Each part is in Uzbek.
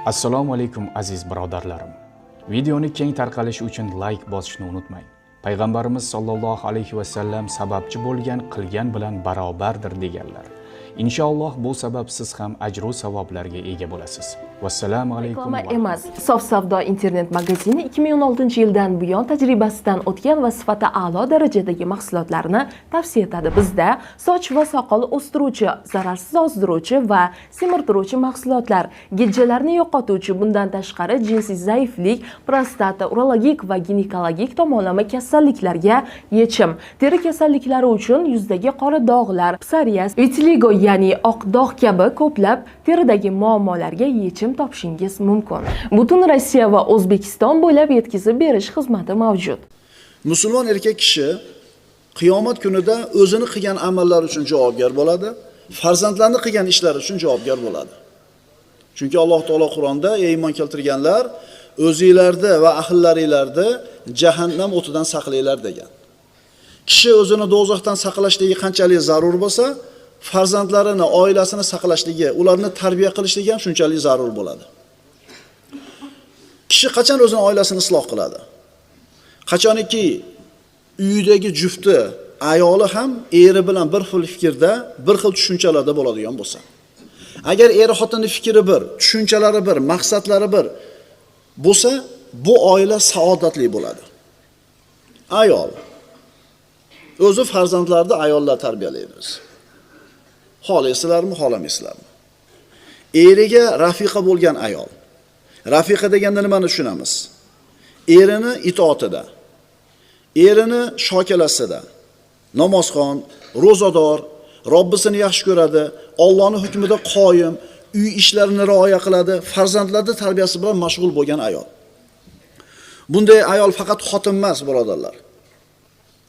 Assalomu alaykum, aziz birodarlarim. Videoni keng tarqalishi uchun like bosishni unutmang. Payg'ambarimiz sollallohu alayhi va sallam sababchi bo'lgan qilgan bilan barobardir deganlar. Inshaalloh bu sabab siz ham ajru savoblarga ega bo'lasiz. Vassalomu alaykum. Reklama emas. Sof savdo internet magazini 2016-yildan buyon tajribasidan o'tgan va sifati a'lo darajadagi mahsulotlarni tavsiya etadi. Bizda soch va soqol o'stiruvchi, zararsiz ozdiruvchi va semirtiruvchi mahsulotlar, gijjalarni yo'qotuvchi, bundan tashqari jinsiy zaiflik, prostata, urologik va ginekologik tomonlama kasalliklarga yechim, teri kasalliklari uchun yuzdagi qora dog'lar, psoriaz, vitiligo, ya'ni oq dog' kabi ko'plab teridagi muammolarga yechim topishingiz mumkin. Butun Rossiya va O'zbekiston bo'ylab yetkazib berish xizmati mavjud. Musulmon erkak kishi qiyomat kunida o'zini qilgan amallari uchun javobgar bo'ladi, farzandlarini qilgan ishlari uchun javobgar bo'ladi. Chunki Alloh taolo Qur'onda: "Ey iymon keltirganlar, o'zingizlarni va ahllaringlarni jahannam o'tidan saqlanglar" degan. Kishi o'zini do'zaxdan saqlashligi qanchalik zarur bo'lsa, farzandlarini, oilasini saqlashligi, ularni tarbiya qilishligi ham shunchalik zarur bo'ladi. Kishi qachon o'zini oilasini isloh qiladi? Qachoniki uyidagi jufti, ayoli ham eri bilan bir xil fikrda, bir xil tushunchalarda bo'ladigan bo'lsa. Agar eri xotinning fikri bir, tushunchalari bir, maqsadlari bir bo'lsa, bu oila saodatli bo'ladi. Ayol o'zi farzandlarni ayollar tarbiyalaydi. Xohlaysizlarmi, xohlamaysizlarmi? Eriga rafiqa bo'lgan ayol. Rafiqa deganda nimani tushunamiz? Erini itoatida, erini shokalasida, namozxon, ro'zador, Robbisini yaxshi ko'radi, Allohning hukmida qoyim, uy ishlarini rioya qiladi, farzandlarning tarbiyasi bilan mashg'ul bo'lgan ayol. Bunday ayol faqat xotin emas, birodarlar.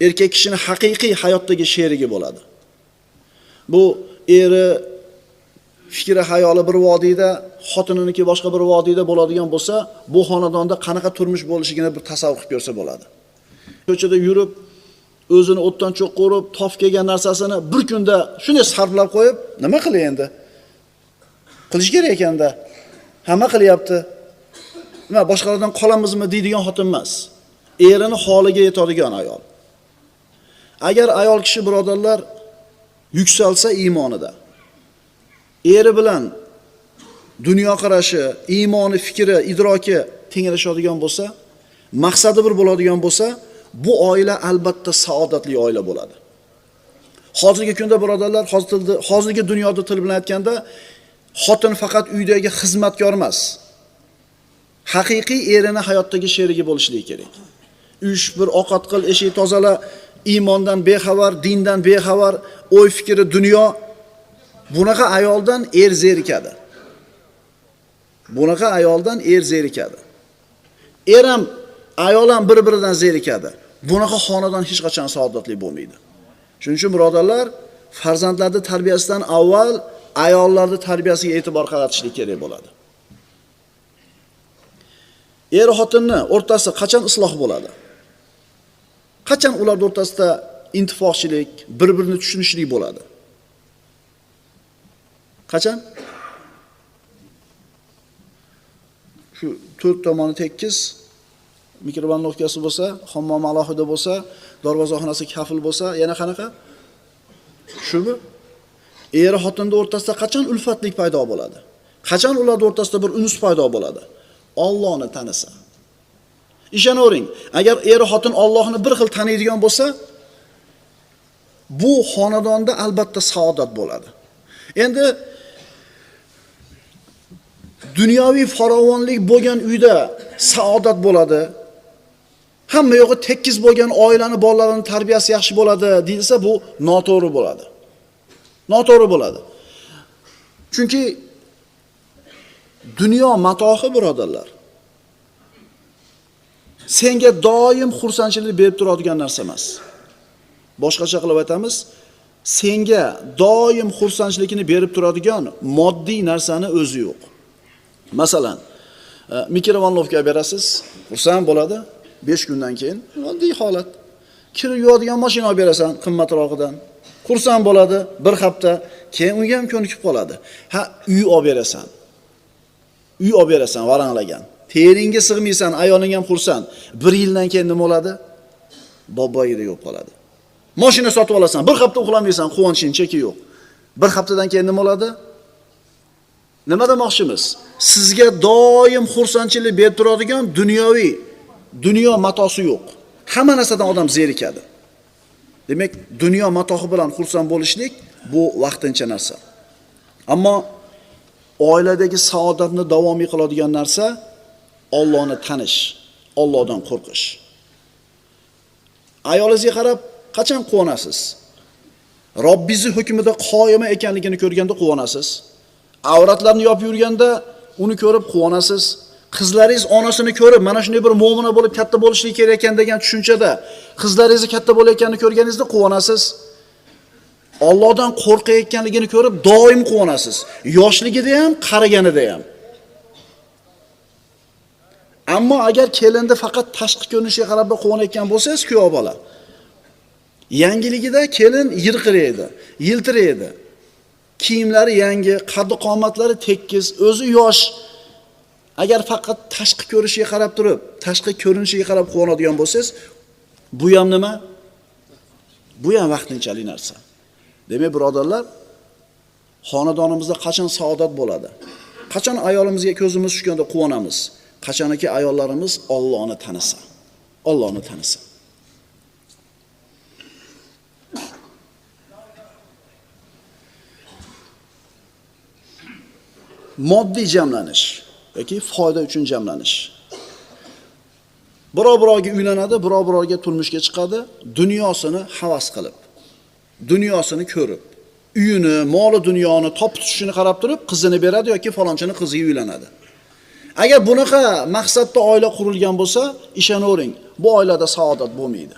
Erkak kishining haqiqiy hayotdagi sherigi bo'ladi. Bu eri fikri hayoli bir vodiyda, xotininiki boshqa bir vodiyda bo'ladigan bo'lsa, bu xonadonda qanaqa turmush bo'lishigini bir tasavvur qilib ko'rsa bo'ladi. Ko'chada yurib, o'zini o'tdan cho'qqa urib, tof kelgan narsasini bir kunda shunday sarflab qo'yib, nima qilay endi? Qilish kerak ekanda. Hamma qilyapti. Nima, boshqalardan qolamizmi deydigan xotin emas. Erini holiga yetadigan ayol. Agar ayol kishi, birodarlar, yuksalsa iymonida, eri bilan dunyoqarashi, iymoni, fikri, idroki tenglashadigan bo'lsa, maqsadi bir bo'ladigan bo'lsa, bu oila albatta saodatli oila bo'ladi. Hozirgi kunda, birodarlar, hozirgi dunyoda til bilan aytganda, xotin faqat uydagi xizmatkor emas. Haqiqiy erini hayotdagi sherigi bo'lishligi kerak. Uy bir ovqat qil, eshik tozala, iymondan bexabar, dindan bexabar, o'y fikri dunyo. Bunaqa ayoldan er zerikadi. Bunaqa ayoldan er zerikadi. Er ham, ayol ham bir-biridan zerikadi. Bunaqa xonadon hech qachon saodatli bo'lmaydi. Shuning uchun, birodarlar, farzandlarni tarbiyasidan avval ayollarning tarbiyasiga e'tibor qaratishlik kerak bo'ladi. Er xotinni o'rtasi qachon isloh bo'ladi? Qachon ularning o'rtasida ittifoqchilik, bir-birini tushunishlik bo'ladi? Qachon? Shu to'rt tomoni tekis, mikrovalnovkasi bo'lsa, hammom alohida bo'lsa, darvozaxonasi kafil bo'lsa, yana qanaqa? Shumi? Er xotinning o'rtasida qachon ulfatlik paydo bo'ladi? Qachon ularning o'rtasida bir unus paydo bo'ladi? Allohni tanisa. Ishonavering, agar er xotin Allohni bir xil taniydigan bo'lsa, bu xonadonda albatta saodat bo'ladi. Endi dunyoviy farovonlik bo'lgan uyda saodat bo'ladi. Hamma yo'g'i tekis bo'lgan oilani bolalarini tarbiyasi yaxshi bo'ladi deyilsa, bu noto'g'ri bo'ladi. Noto'g'ri bo'ladi. Chunki dunyo matohi, birodarlar, senga doim xursandchilik berib turadigan narsa emas. Boshqacha qilib aytamiz, senga doim xursandchilikni berib turadigan moddiy narsani o'zi yo'q. Masalan, mikrovalnovka berasiz, xursand bo'ladi, 5 kundan keyin oddiy holat. Kir yuvadigan mashina berasan qimmatrog'idan, xursand bo'ladi bir hafta, keyin unga ham ko'nikib qoladi. Ha, uy olib berasan. Uy olib berasan, varanglagan. Teringga sig'maysan, ayoling ham xursand. 1 yildan keyin nima bo'ladi? Boboyida yo'q qoladi. Mashina sotib olasan, bir hafta uxlamaysan, quvonching cheki yo'q. Bir haftadan keyin nima bo'ladi? Nima demoqchimiz? Sizga doim xursandchilik berib turadigan dunyoviy dunyo matosi yo'q. Hamma narsadan odam zerikadi. Demak, dunyo matohi bilan xursand bo'lishlik bu vaqtincha narsa. Ammo oiladagi saodatni davomiy qiladigan narsa Allohni tanish, Allohdan qo'rqish. Ayolingizga qarab qachon quvonasiz? Robbingizni hukmida qoyima ekanligini ko'rganda quvonasiz. Avratlarni yopib yurganda uni ko'rib quvonasiz. Qizlaringiz onasini ko'rib, mana shunday bir mo'mina bo'lib katta bo'lishligi kerak ekan degan tushunchada qizlaringizni katta bo'layotganini ko'rganingizda quvonasiz. Allohdan qo'rqayotganligini ko'rib doim quvonasiz. Yoshligida ham, qariganida ham. Ammo agar kelinni faqat tashqi ko'rinishiga qarab quvonayotgan bo'lsangiz, kuyov bola yangiligida kelin yirqiraydi, yiltiraydi. Kiyimlari yangi, qaddi qomatlari tekis, o'zi yosh. Agar faqat tashqi ko'rinishiga qarab turib, tashqi ko'rinishiga qarab quvonadigan bo'lsangiz, bu ham nima? Bu ham vaqtinchalik narsa. Demak, birodarlar, xonadonimizda qachon saodat bo'ladi? Qachon ayolimizga ko'zimiz tushganda quvonamiz? Qachonki ayollarimiz Allohni tanisa. Allohni tanisa. Moddiy jamlanish yoki foyda uchun jamlanish. Birov-birovga uylanadi, birov-birovga turmushga chiqadi, dunyosini havas qilib, dunyosini ko'rib, uyini, moli dunyoni topib tushishini qarab turib, qizini beradi yoki falonchini qiziga uylanadi. Agar bunaqa maqsadda oila qurilgan bo'lsa, ishonavering, bu oilada saodat bo'lmaydi.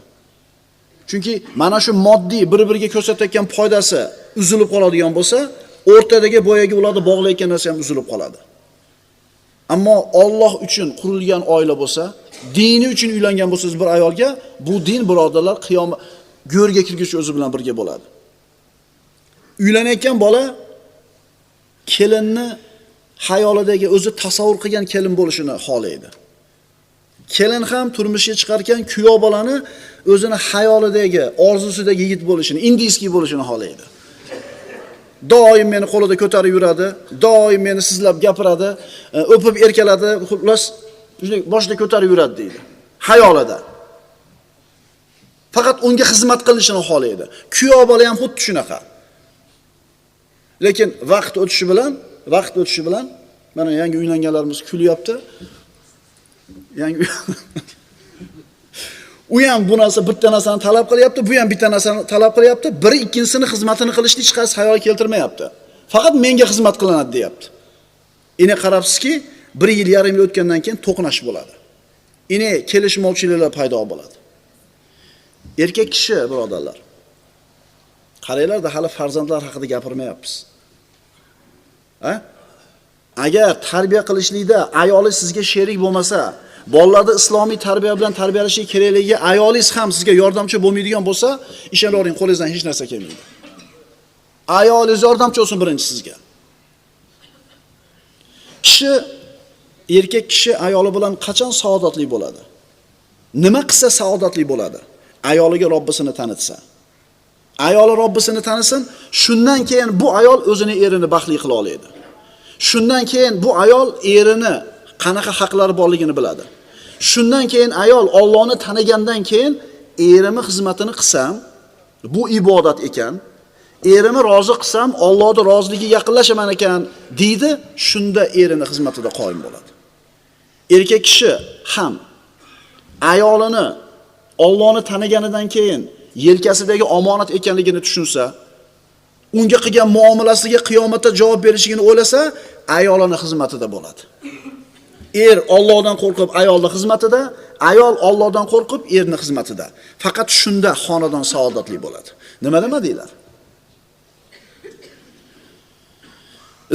Chunki mana shu moddiy bir-biriga ko'rsatayotgan foydasi uzilib qoladigan bo'lsa, o'rtadagi boyagi ularni bog'layotgan narsa ham uzilib qoladi. Ammo Alloh uchun qurilgan oila bo'lsa, dini uchun uylangan bo'lsangiz bir ayolga, bu din birodarlar qiyomat go'rga kirguncha o'zi bilan birga bo'ladi. Uylanayotgan bola kelinni xayolidagi o'zi tasavvur qilgan kelin bo'lishini xohlaydi. Kelin ham turmushga chiqarkan kuyov bolani o'zini xayolidagi, orzusidagi yigit bo'lishini, indiyskiy bo'lishini xohlaydi. Doim meni qo'lida ko'tarib yuradi, doim meni sizlab gapiradi, o'pib erkaladi, xullas shunday boshida ko'tarib yuradi deydi. Xayolida. Faqat unga xizmat qilishini xohlaydi. Kuyov bola ham xuddi shunaqa. Lekin vaqt o'tishi bilan mana yangi uylanganlarimiz kulyapti. Yangi u ham bu narsa bitta narsani talab qilyapti, bu ham bitta narsani talab qilyapti. Biri ikkinchisini xizmatini qilishni hech qaysi xayol keltirmayapti. Faqat menga xizmat qilinadi deyapti. Ine qarabsizki, 1 yil yarim yil o'tgandan keyin to'qnash bo'ladi. Ine kelishmovchiliklar paydo bo'ladi. Erkak kishi, birodarlar, qaranglar-da, hali farzandlar haqida gapirmayapmiz. Ha? Agar tarbiya qilishlikda ayoli sizga sherik bo'lmasa, bolalarni islomiy tarbiya bilan tarbiyalashi kerakligiga ayolingiz ham sizga yordamchi bo'lmaydigan bo'lsa, ishonavering, qo'lingizdan hech narsa kelmaydi. Ayolingiz yordamchi bo'lsin birinchi sizga. Kishi, erkak kishi ayoli bilan qachon saodatli bo'ladi? Nima qilsa saodatli bo'ladi? Ayoliga Robbisini tanitsa. Ayoli Robbisini tanisin, shundan keyin bu ayol o'zini erini baxtli qila oladi. Shundan keyin bu ayol erini qanaqa haqlari borligini biladi. Shundan keyin ayol Allohni tanigandan keyin erimni xizmatini qilsam, bu ibodat ekan, erimni rozi qilsam, Allohning roziligiga yaqinlashaman ekan deydi, shunda erini xizmatida qoyim bo'ladi. Erkak kishi ham ayolini Allohni taniganidan keyin yelkasidagi omonat ekanligini tushunsa, unga qilgan muomalasiga qiyomatda javob berishligini o'ylasa, ayolini xizmatida bo'ladi. Er Allohdan qo'rqib ayolning xizmatida, ayol Allohdan qo'rqib erning xizmatida. Faqat shunda xonadon saodatli bo'ladi. Nima nima deylar?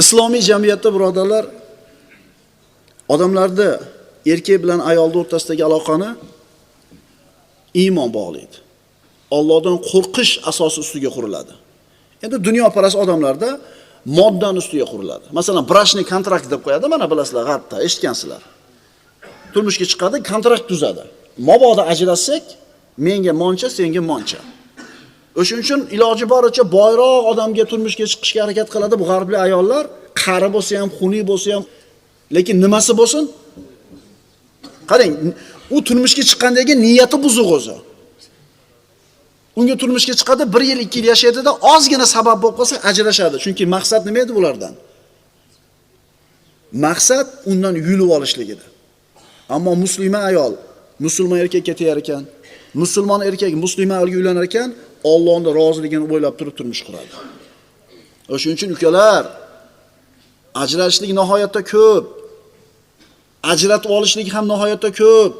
Islomiy jamiyatda birodarlar, odamlarda erkak bilan ayolning o'rtasidagi aloqani iymon bog'laydi. Allohdan qo'rqish asosi ustiga quriladi. Endi dunyoparast odamlarda Moddan ustiga quriladi. Masalan, брачный kontrakt deb qo'yadi, mana bilasizlar, g'arbda eshitgansizlar. Turmushga chiqadi, kontrakt tuzadi. Mabodo ajrashsak, menga moncha, senga moncha. O'shuning uchun iloji boricha boyroq odamga turmushga chiqishga harakat qiladi bu g'arbli ayollar, qari bo'lsa ham, xunuk bo'lsa ham, lekin nimasi bo'lsin? Qarang, u turmushga chiqqandan keyin niyati buzuq o'zi. Unga turmushga chiqadi, 1 yil, 2 yil yashaydi-da, ozgina sabab bo'lib qolsa ajrashadi. Chunki maqsad nima edi bulardan? Maqsad undan yulib olishligida. Ammo musulmon ayol musulmon erkakka teyar ekan, musulmon erkak musulmon ayolga uylanar ekan, Allohning roziligini o'ylab turib turmush quradi. O'shuning uchun ukalar, ajrashishlik nihoyatda ko'p. Ajratib olishlik ham nihoyatda ko'p.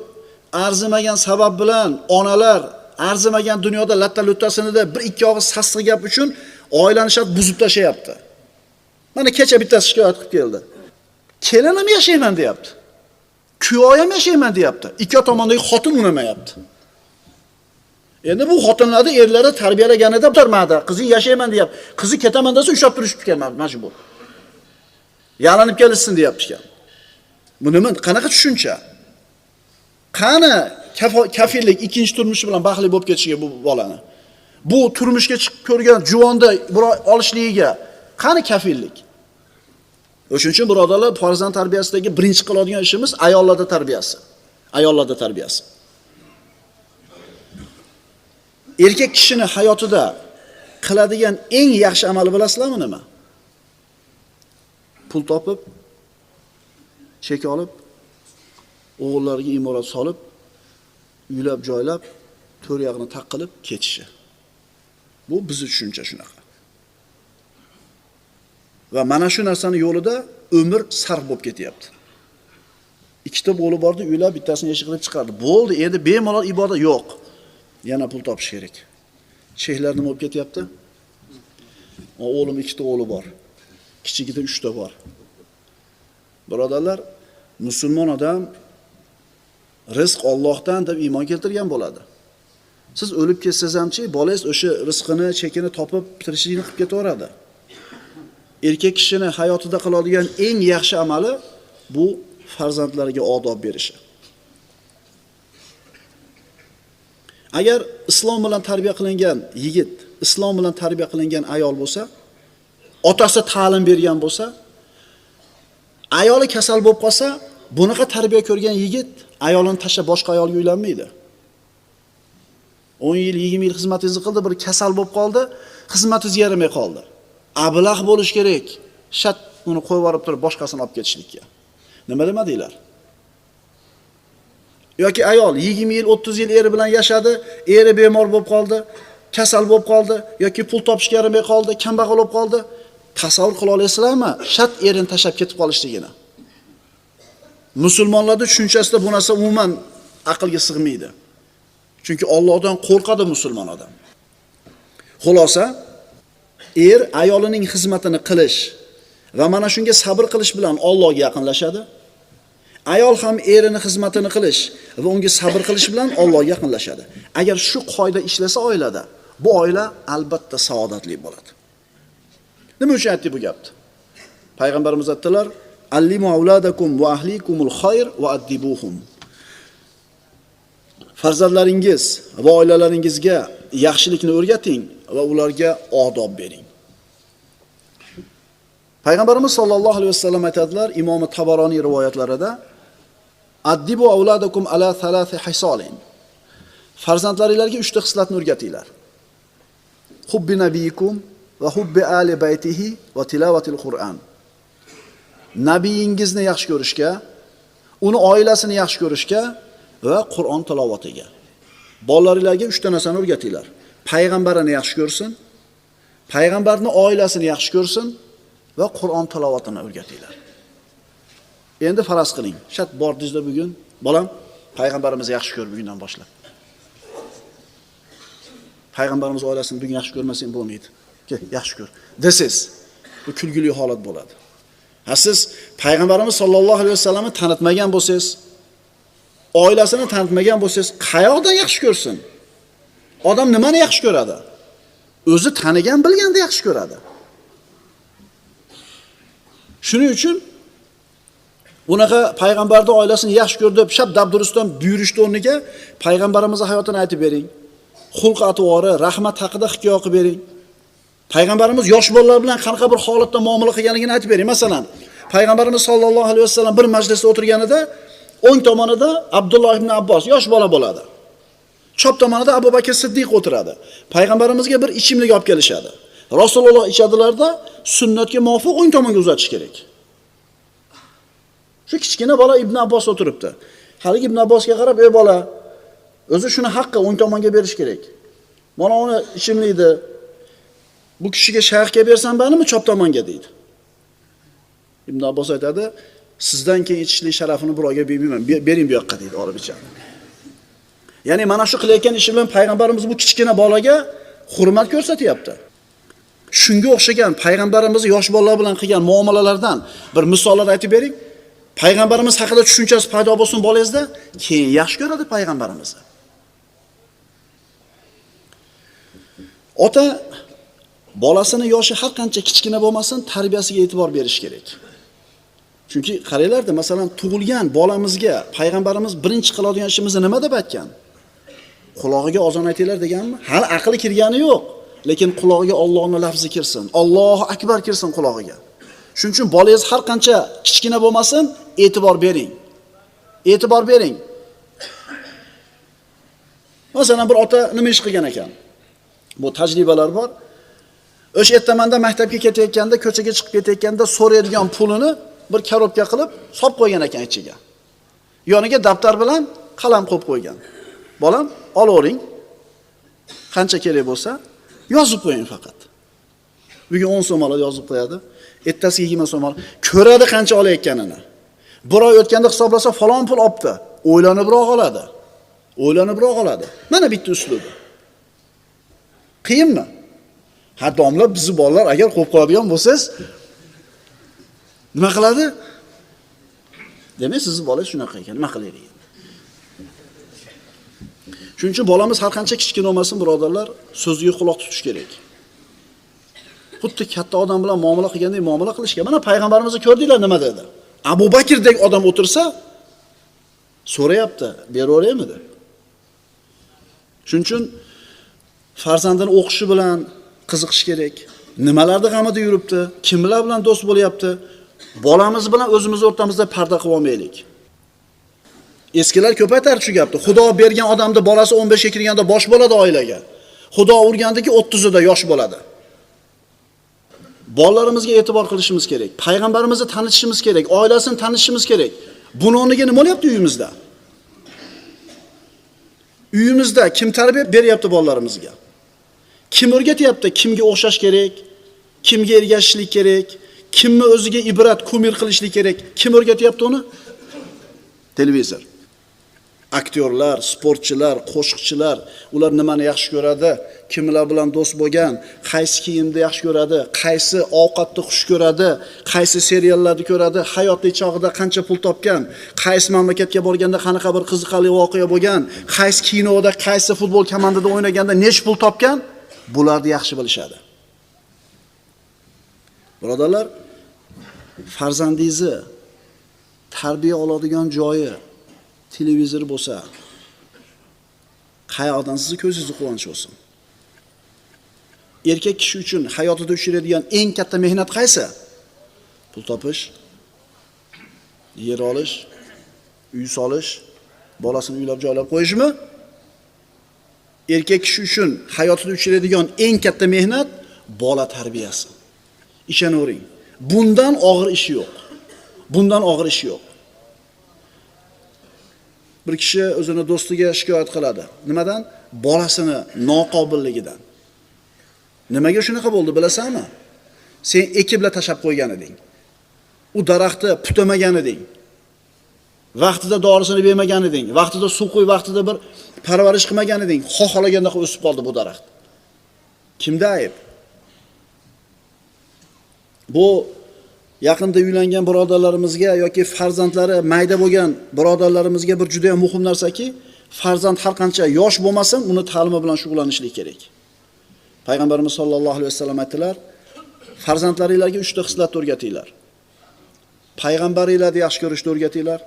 Arzimagan sabab bilan onalar arzimagan dunyoda latta-luttasinida 1-2 og'iz sassiq gap uchun oilani shart buzib tashlayapti. Mana kecha bittasi shikoyat qilib keldi. Kelinim yashayman deyapti. Kuyoyim yashayman deyapti. Ikki tomondagi xotin unamayapti. Endi bu xotinlarni erlari tarbiyalaganida turmadi. Qizing yashayman deyapti. Qizi ketaman desa ushlab turishibdi ekan majbur. Yalanib kelishsin deyapti ekan. Bu nima, qanaqa tushuncha? Qani kafillik ikkinchi turmushi bilan baxtli bo'lib ketishiga bu bolani. Bu turmushga chiqib ko'rgan juvonda birov olishligiga qani kafillik? O'shuning uchun birodarlar, farzand tarbiyasidagi birinchi qiladigan ishimiz ayollarda tarbiyasi. Ayollarda tarbiyasi. Erkak kishini hayotida qiladigan eng yaxshi amali bilasizlarmi nima? Pul topib, chek olib, o'g'illariga imorat solib, uylab joylab, to'rt yog'ini taqilib ketishi. Bu bizni tushuncha shunaqa. Va mana shu narsani yo'lida umr sarf bo'lib ketyapti. Ikkita o'g'li bordi, uylab bittasini eshik qilib chiqardi. Bo'ldi, endi bemalol ibodat yo'q. Yana pul topish kerak. Sheyxlar nima bo'lib ketyapti? O'g'lim ikkita o'g'li bor. Kichigida 3 ta bor. Birodarlar, musulmon odam rizq Allohdan deb iymon keltirgan bo'ladi. Siz o'lib ketsangiz hamchi, bolangiz o'sha rizqini, chekini topib, tirishligini qilib ketaveradi. Erkak kishini hayotida qiladigan eng yaxshi amali bu farzandlariga odob berishi. Agar islom bilan tarbiya qilingan yigit, islom bilan tarbiya qilingan ayol bo'lsa, otasi ta'lim bergan bo'lsa, ayoli kasal bo'lib qolsa, bunaqa tarbiya ko'rgan yigit ayolini tashlab boshqa ayolga uylanmaydi. 10 yil, 20 yil xizmatingizni qildi, bir kasal bo'lib qoldi, xizmatingizga yaramay qoldi. Ablah bo'lish kerak. Shat uni qo'yib yorib turib boshqasini olib ketishlikka. Nima demadinglar? Yoki ayol 20 yil, 30 yil eri bilan yashadi, eri bemor bo'lib qoldi, kasal bo'lib qoldi yoki pul topishga yaramay qoldi, kambag'al bo'lib qoldi. Tasavvur qila olasizlarmi? Shat erini tashlab ketib qolishligini. Musulmonlarda tushunchasida bu narsa umuman aqlga sig'maydi. Chunki Allohdan qo'rqadi musulmon odam. Xulosa, er ayolining xizmatini qilish va mana shunga sabr qilish bilan Allohga yaqinlashadi. Ayol ham erini xizmatini qilish va unga sabr qilish bilan Allohga yaqinlashadi. Agar shu qoida ishlasa oilada, bu oila albatta saodatli bo'ladi. Nima uchun aytdi bu gapni? Payg'ambarimiz aytdilar: "Allimu avladakum va ahlikumul khayr va addibuhum." Farzandlaringiz va oilalaringizga yaxshilikni o'rgating va ularga odob bering. Payg'ambarimiz sollallohu alayhi vasallam aytadilar, Imom Tabaroniy rivoyatlarida: "Addibu avladakum ala thalathi hisolin." Farzandlaringizga 3 ta xislatni o'rgatinglar. Hubbi nabiyikum va hubbi ali baytihi va tilovatil Qur'on. Nabiyingizni yaxshi ko'rishga, uni oilasini yaxshi ko'rishga va Qur'on tilovatiga. Bolalaringizga 3 ta narsani o'rgatinglar. Payg'ambarini yaxshi ko'rsin, payg'ambarning oilasini yaxshi ko'rsin va Qur'on tilovatini o'rgatinglar. Endi faraz qiling. Shat bordingizda bugun, bolam, payg'ambarimizni yaxshi ko'r bugundan boshlab. Payg'ambarimiz oilasini bugun yaxshi ko'rmasang bo'lmaydi. Kel, yaxshi ko'r desiz, bu kulgili holat bo'ladi. Ha, siz payg'ambarimiz sollallohu alayhi vasallamni tanitmagan bo'lsangiz, oilasini tanitmagan bo'lsangiz, qayoqdan yaxshi ko'rsin? Odam nimani yaxshi ko'radi? O'zi tanigan, bilganda yaxshi ko'radi. Shuning uchun unaqa payg'ambarning oilasini yaxshi ko'r deb shab dabdurustdan buyurishdi o'rniga payg'ambarimizning hayotini aytib bering. Xulq atvori, rahmat haqida hikoya qilib bering. Payg'ambarimiz yosh bolalar bilan qanaqa bir holatda muomala qilganligini aytib bering. Masalan, payg'ambarimiz sollallohu alayhi vasallam bir majlisda o'tirganida o'ng tomonida Abdulloh ibn Abbos yosh bola bo'ladi. Chap tomonida Abu Bakr Siddiq o'tiradi. Payg'ambarimizga bir ichimlik olib kelishadi. Rasululloh ichadilarda sunnatga muvofiq o'ng tomonga uzatish kerak. Shu kichkina bola Ibn Abbos o'tiribdi. Haligi Ibn Abbosga qarab, "Ey bola, o'zi shuni haqqi o'ng tomonga berish kerak. Mana uni ichimlikni bu kishiga shayxga bersam banimi chap tomonga" deydi. Ibn Abbos aytadi, "Sizdan keyin ichishlik sharafini birovga bermayman, bering bu yoqqa" deydi, olib ichadi. Ya'ni mana shu qilayotgan ishi bilan payg'ambarimiz bu kichkina bolaga hurmat ko'rsatyapti. Shunga o'xshagan payg'ambarimiz yosh bolalar bilan qilgan muomalalardan bir misollar aytib bering. Payg'ambarimiz haqida tushunchasi paydo bo'lsin bolangizda, keyin yaxshi ko'radi payg'ambarimizni. Ota bolasini yoshi har qancha kichkina bo'lmasin, tarbiyasiga e'tibor berish kerak. Chunki qaranglarda, masalan, tug'ilgan bolamizga payg'ambarimiz birinchi qiladigan ishimizni nima deb aytgan? Qulog'iga ozon aytinglar deganmi? Hali aqli kirgani yo'q, lekin qulog'iga Allohning lafzi kirsin, Allohu akbar kirsin qulog'iga. Shuning uchun bolangiz har qancha kichkina bo'lmasin, e'tibor bering. E'tibor bering. Masalan, bir ota nima ish qilgan ekan? Bu tajribalar bor. O'sha ertamanda maktabga ketayotganda, ko'chaga chiqib ketayotganda so'raydigan pulini bir korobka qilib solib qo'ygan ekan ichiga. Yoniga daftar bilan qalam qo'yib qo'ygan. Bolam, olavering. Qancha kerak bo'lsa, yozib qo'ying faqat. Bugun 10 so'm oladi, yozib qo'yadi. Ertasiga 20 so'm oladi. Ko'radi qancha olayotganini. Bir oy o'tganda hisoblasa falon pul olibdi. O'ylanibroq oladi. O'ylanibroq oladi. Mana bitta uslubi. Qiyinmi? Ha, domla bizni bolalar agar qo'yib qo'yadigan bo'lsangiz, nima qiladi? Demak, sizni bolangiz shunaqa ekan, nima qilaylik? Shuning uchun bolamiz har qancha kichkina bo'lmasin, birodarlar, so'ziga quloq tutish kerak. Xuddi katta odam bilan muomala qilgandek muomala qilishga. Mana payg'ambarimizni ko'rdinglar nima dedi? Abu Bakrdek odam o'tirsa, so'rayapti, beraveraymi deb. Shuning uchun farzandini o'qishi bilan qiziqish kerak. Nimalarda g'amida yuribdi, kimlar bilan do'st bo'lyapti? Bolamiz bilan o'zimiz o'rtamizda parda qilib olmaylik. Eskilar ko'p aytar shu gapni. Xudo bergan odamni bolasi 15 ga kirganda bosh bo'ladi oilaga. Xudo urgandiki 30ida yosh bo'ladi. Bolalarimizga e'tibor qilishimiz kerak. Payg'ambarimizni tanitishimiz kerak, oilasini tanitishimiz kerak. Buni o'rniga nima bo'lyapti uyimizda? Uyimizda kim tarbiya beryapti bolalarimizga? Kim o'rgatyapti? Kimga o'xshash kerak? Kimga ergashishlik kerak? Kimni o'ziga ibrat, kumir qilishlik kerak? Kim o'rgatyapti uni? Televizor. Aktyorlar, sportchilar, qo'shiqchilar, ular nimani yaxshi ko'radi, kimlar bilan do'st bo'lgan, qaysi kiyimni yaxshi ko'radi, qaysi ovqatni xush ko'radi, qaysi seriallarni ko'radi, hayotlik chog'ida qancha pul topgan, qaysi mamlakatga borganda qanaqa bir qiziqarli voqea bo'lgan, qaysi kinoda, qaysi futbol komandada o'ynaganda necha pul topgan, bularni yaxshi bilishadi. Birodarlar, farzandingizni tarbiya oladigan joyi televizor bo'lsa, qayoqdan sizni ko'zingizni quvonch bo'lsin. Erkak kishi uchun hayotida uchraydigan eng katta mehnat qaysi? Pul topish, yer olish, uy solish, bolasini uylab joylab qo'yishmi? Erkak kishi uchun hayotida uchraydigan eng katta mehnat bola tarbiyasi. Ishonavering, bundan og'ir ish yo'q. Bundan og'ir ish yo'q. Bir kishi o'zini do'stiga shikoyat qiladi. Nimadan? Bolasini noqobilligidan. Nimaga shunaqa bo'ldi bilasanmi? Sen ekibla tashab qo'ygan eding. U daraxtni putamagan eding. Vaqtida dorisini bermagan eding. Vaqtida suv qo'y, vaqtida bir parvarish qilmagan eding. Xohlaganda o'sib qoldi bu daraxt. Kimda ayb? Bu yaqinda uylangan birodarlarimizga yoki farzandlari mayda bo'lgan birodarlarimizga bir juda ham muhim narsaki, farzand har qancha yosh bo'lmasin, uni ta'limi bilan shug'ullanishlik kerak. Payg'ambarimiz sollallohu alayhi vasallam aytdilar, farzandlaringizga 3 ta xislatni o'rgatinglar. Payg'ambaringlarni yaxshi ko'rishni o'rgatinglar.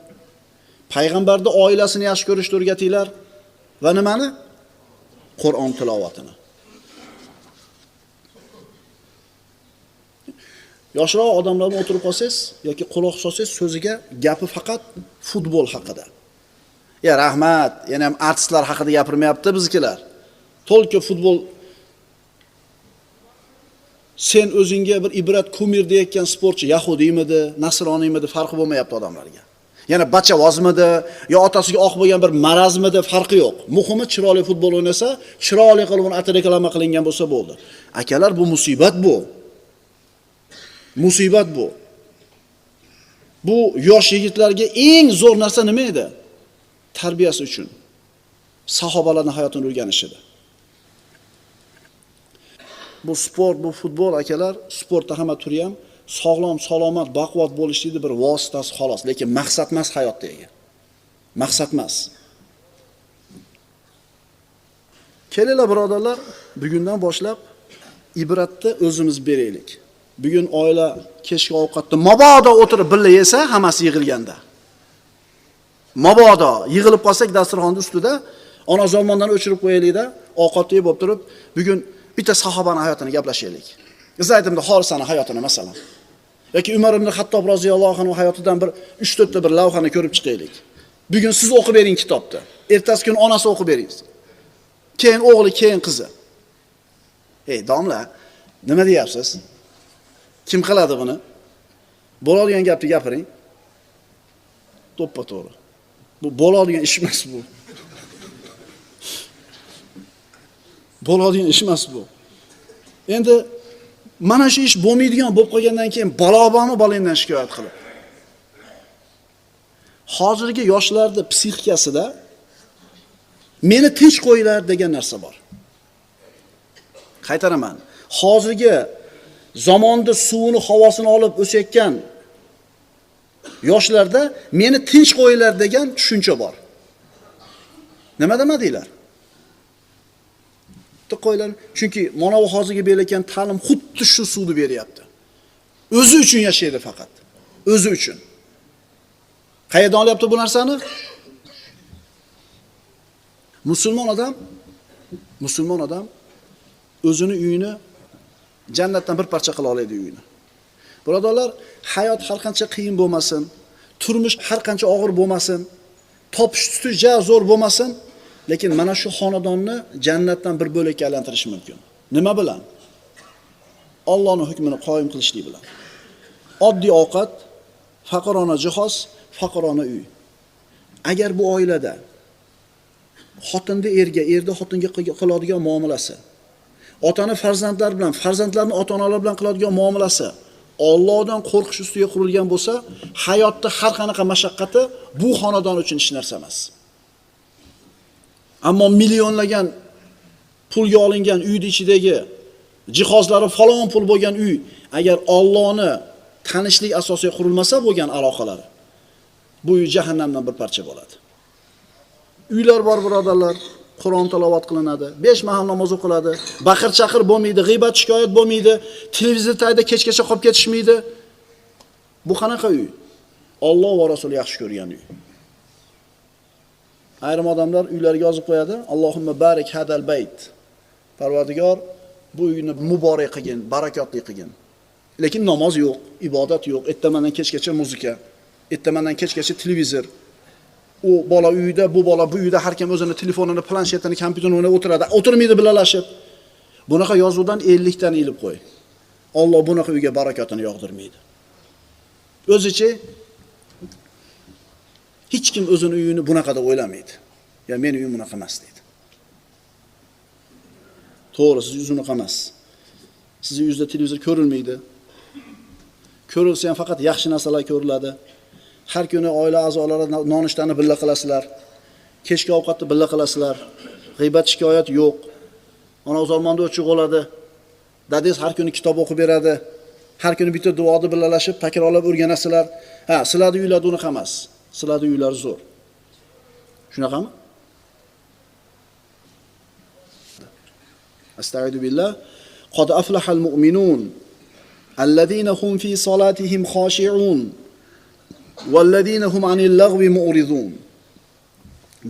Payg'ambarning oilasini yaxshi ko'rishni o'rgatinglar va nimani? Qur'on tilovatini. Yoshroq odamlar bilan o'tirib qolsangiz yoki quloq solsangiz so'ziga gapi faqat futbol haqida. Ya rahmat, yana ham artistlar haqida gapirmayapti bizkilar. To'lka futbol. Sen o'zingga bir ibrat kumir deyotgan sportchi yahudiymidi, nasroniymidi farqi bo'lmayapti odamlarga. Yana bachavozmidi, yo otasiga oq bo'lgan bir marazmidi farqi yo'q. Muhimi chiroyli futbol o'ynasa, chiroyli qilib uni reklama qilingan bo'lsa bo'ldi. Akalar, bu musibat bu. Musibat bu. Bu yosh yigitlarga eng zo'r narsa nima edi? Tarbiyasi uchun. Sahobalarning hayotini o'rganishidi. Bu sport, bu futbol akalar, sportda hamma turi ham sog'lom, salomat, baquvvat bo'lishlikning bir vositasi xolos, lekin maqsad emas hayotdagi. Maqsad emas. Kelinglar birodarlar, bugundan boshlab ibratni o'zimiz beraylik. Bugun oila kechki ovqatda mabodo o'tirib birga yesa, hammasi yig'ilganda. Mabodo yig'ilib qolsak dasturxonning ustida ona zamondan o'chirib qo'yaylik-da, ovqatni yeb o'tirib, bugun bitta sahobaning hayotini gaplashaylik. Zayd ibn Horisani hayotini masalan. Yoki Umar ibn Xattob roziyallohu anhu hayotidan bir 3-4 ta bir lavhani ko'rib chiqaylik. Bugun siz o'qib bering kitobni. Ertasi kun onasi o'qib bering. Keyin o'g'li, keyin qizi. Ey domla, nima deyapsiz? Kim qiladi buni? Bo'ladigan gapni gapiring. To'ppa-to'g'ri. Bu bo'ladigan ish emas bu. Bo'ladigan ish emas bu. Endi mana shu ish bo'lmaydigan bo'lib qolgandan keyin balo bormi bolangdan shikoyat qilib. Hozirgi yoshlarda psixikasida meni tinch qo'yinglar degan narsa bor. Qaytaraman. Hozirgi zamonda suvini, havosini olib o'sayotgan yoshlarda meni tinch qo'yinglar degan tushuncha bor. Nima demadinglar? Qo'yinglar, chunki mana bu hozirgi berilayotgan ta'lim xuddi shu suvni beryapti. O'zi uchun yashaydi faqat. O'zi uchun. Qayerdan olyapti bu narsani? Musulmon odam o'zini uyini jannatdan bir parcha qila oladi uyini. Birodarlar, hayot har qancha qiyin bo'lmasin, turmush har qancha og'ir bo'lmasin, topish tutish ja zo'r bo'lmasin, lekin mana shu xonadonni jannatdan bir bo'lakka aylantirish mumkin. Nima bilan? Allohning hukmini qoyim qilishlik bilan. Oddiy ovqat, faqirona jihoz, faqirona uy. Agar bu oilada xotinni erga, erda xotinga qiladigan muomalasi, otani farzandlar bilan, farzandlarni ota-onalar bilan qiladigan muomalasi Allohdan qo'rqish ustiga qurilgan bo'lsa, hayotda har qanaqa mashaqqati bu xonadon uchun hech narsa emas. Ammo millionlagan pulga olingan uyning ichidagi jihozlari falon pul bo'lgan uy, agar Allohni tanishlik asosiga qurilmasa bo'lgan aloqalari, bu uy jahannamdan bir parcha bo'ladi. Uylar bor birodarlar, Qur'on tilovat qilinadi, 5 mahal namoz o'qiladi, baqir-chaqir bo'lmaydi, g'iybat shikoyat bo'lmaydi, televizor tagida kechgacha qolib ketishmaydi. Bu qanaqa uy? Alloh va Rasuli yaxshi ko'rgan uy. Ayrim odamlar uylariga yozib qo'yadi, Allohumma barik hadal bayt. Parvardigor, bu uyni muborak qilgin, barakotli qilgin. Lekin namoz yo'q, ibodat yo'q, ertamandan kechgacha muzika, ertamandan kechgacha televizor. U bola uyda, bu bola bu uyda, har kim o'zini telefonini, planshetini, kompyuterini o'ynab o'tiradi. O'tirmaydi bilalashib. Bunaqa yozuvdan 50 tani ilib qo'y. Alloh bunaqa uyga barakotini yog'dirmaydi. O'zicha hech kim o'zini uyini bunaqa deb o'ylamaydi. Ya meni uyim bunaqa emas deydi. To'g'ri, siz uyingiz unaqa emas. Sizning uyingizda televizor ko'rilmaydi. Ko'rilsa ham faqat yaxshi narsalar ko'riladi. Har kuni oila a'zolari nonushtani birga qilasizlar. Kechki ovqatni birga qilasizlar. G'iybat shikoyat yo'q. Ona o'zalmonda o'chiq bo'ladi. Dadangiz har kuni kitob o'qib beradi. Har kuni bitta duoni birgalashib takrorlab o'rganasizlar. Ha, sizlarning uylarda unaqa emas. Sizlarning uylar zo'r. Shunaqami? Astagfiru billah. Qad aflahal mu'minun allazina hum fi solatihim khashi'un Vallazina hum anil lagvi mu'rizun.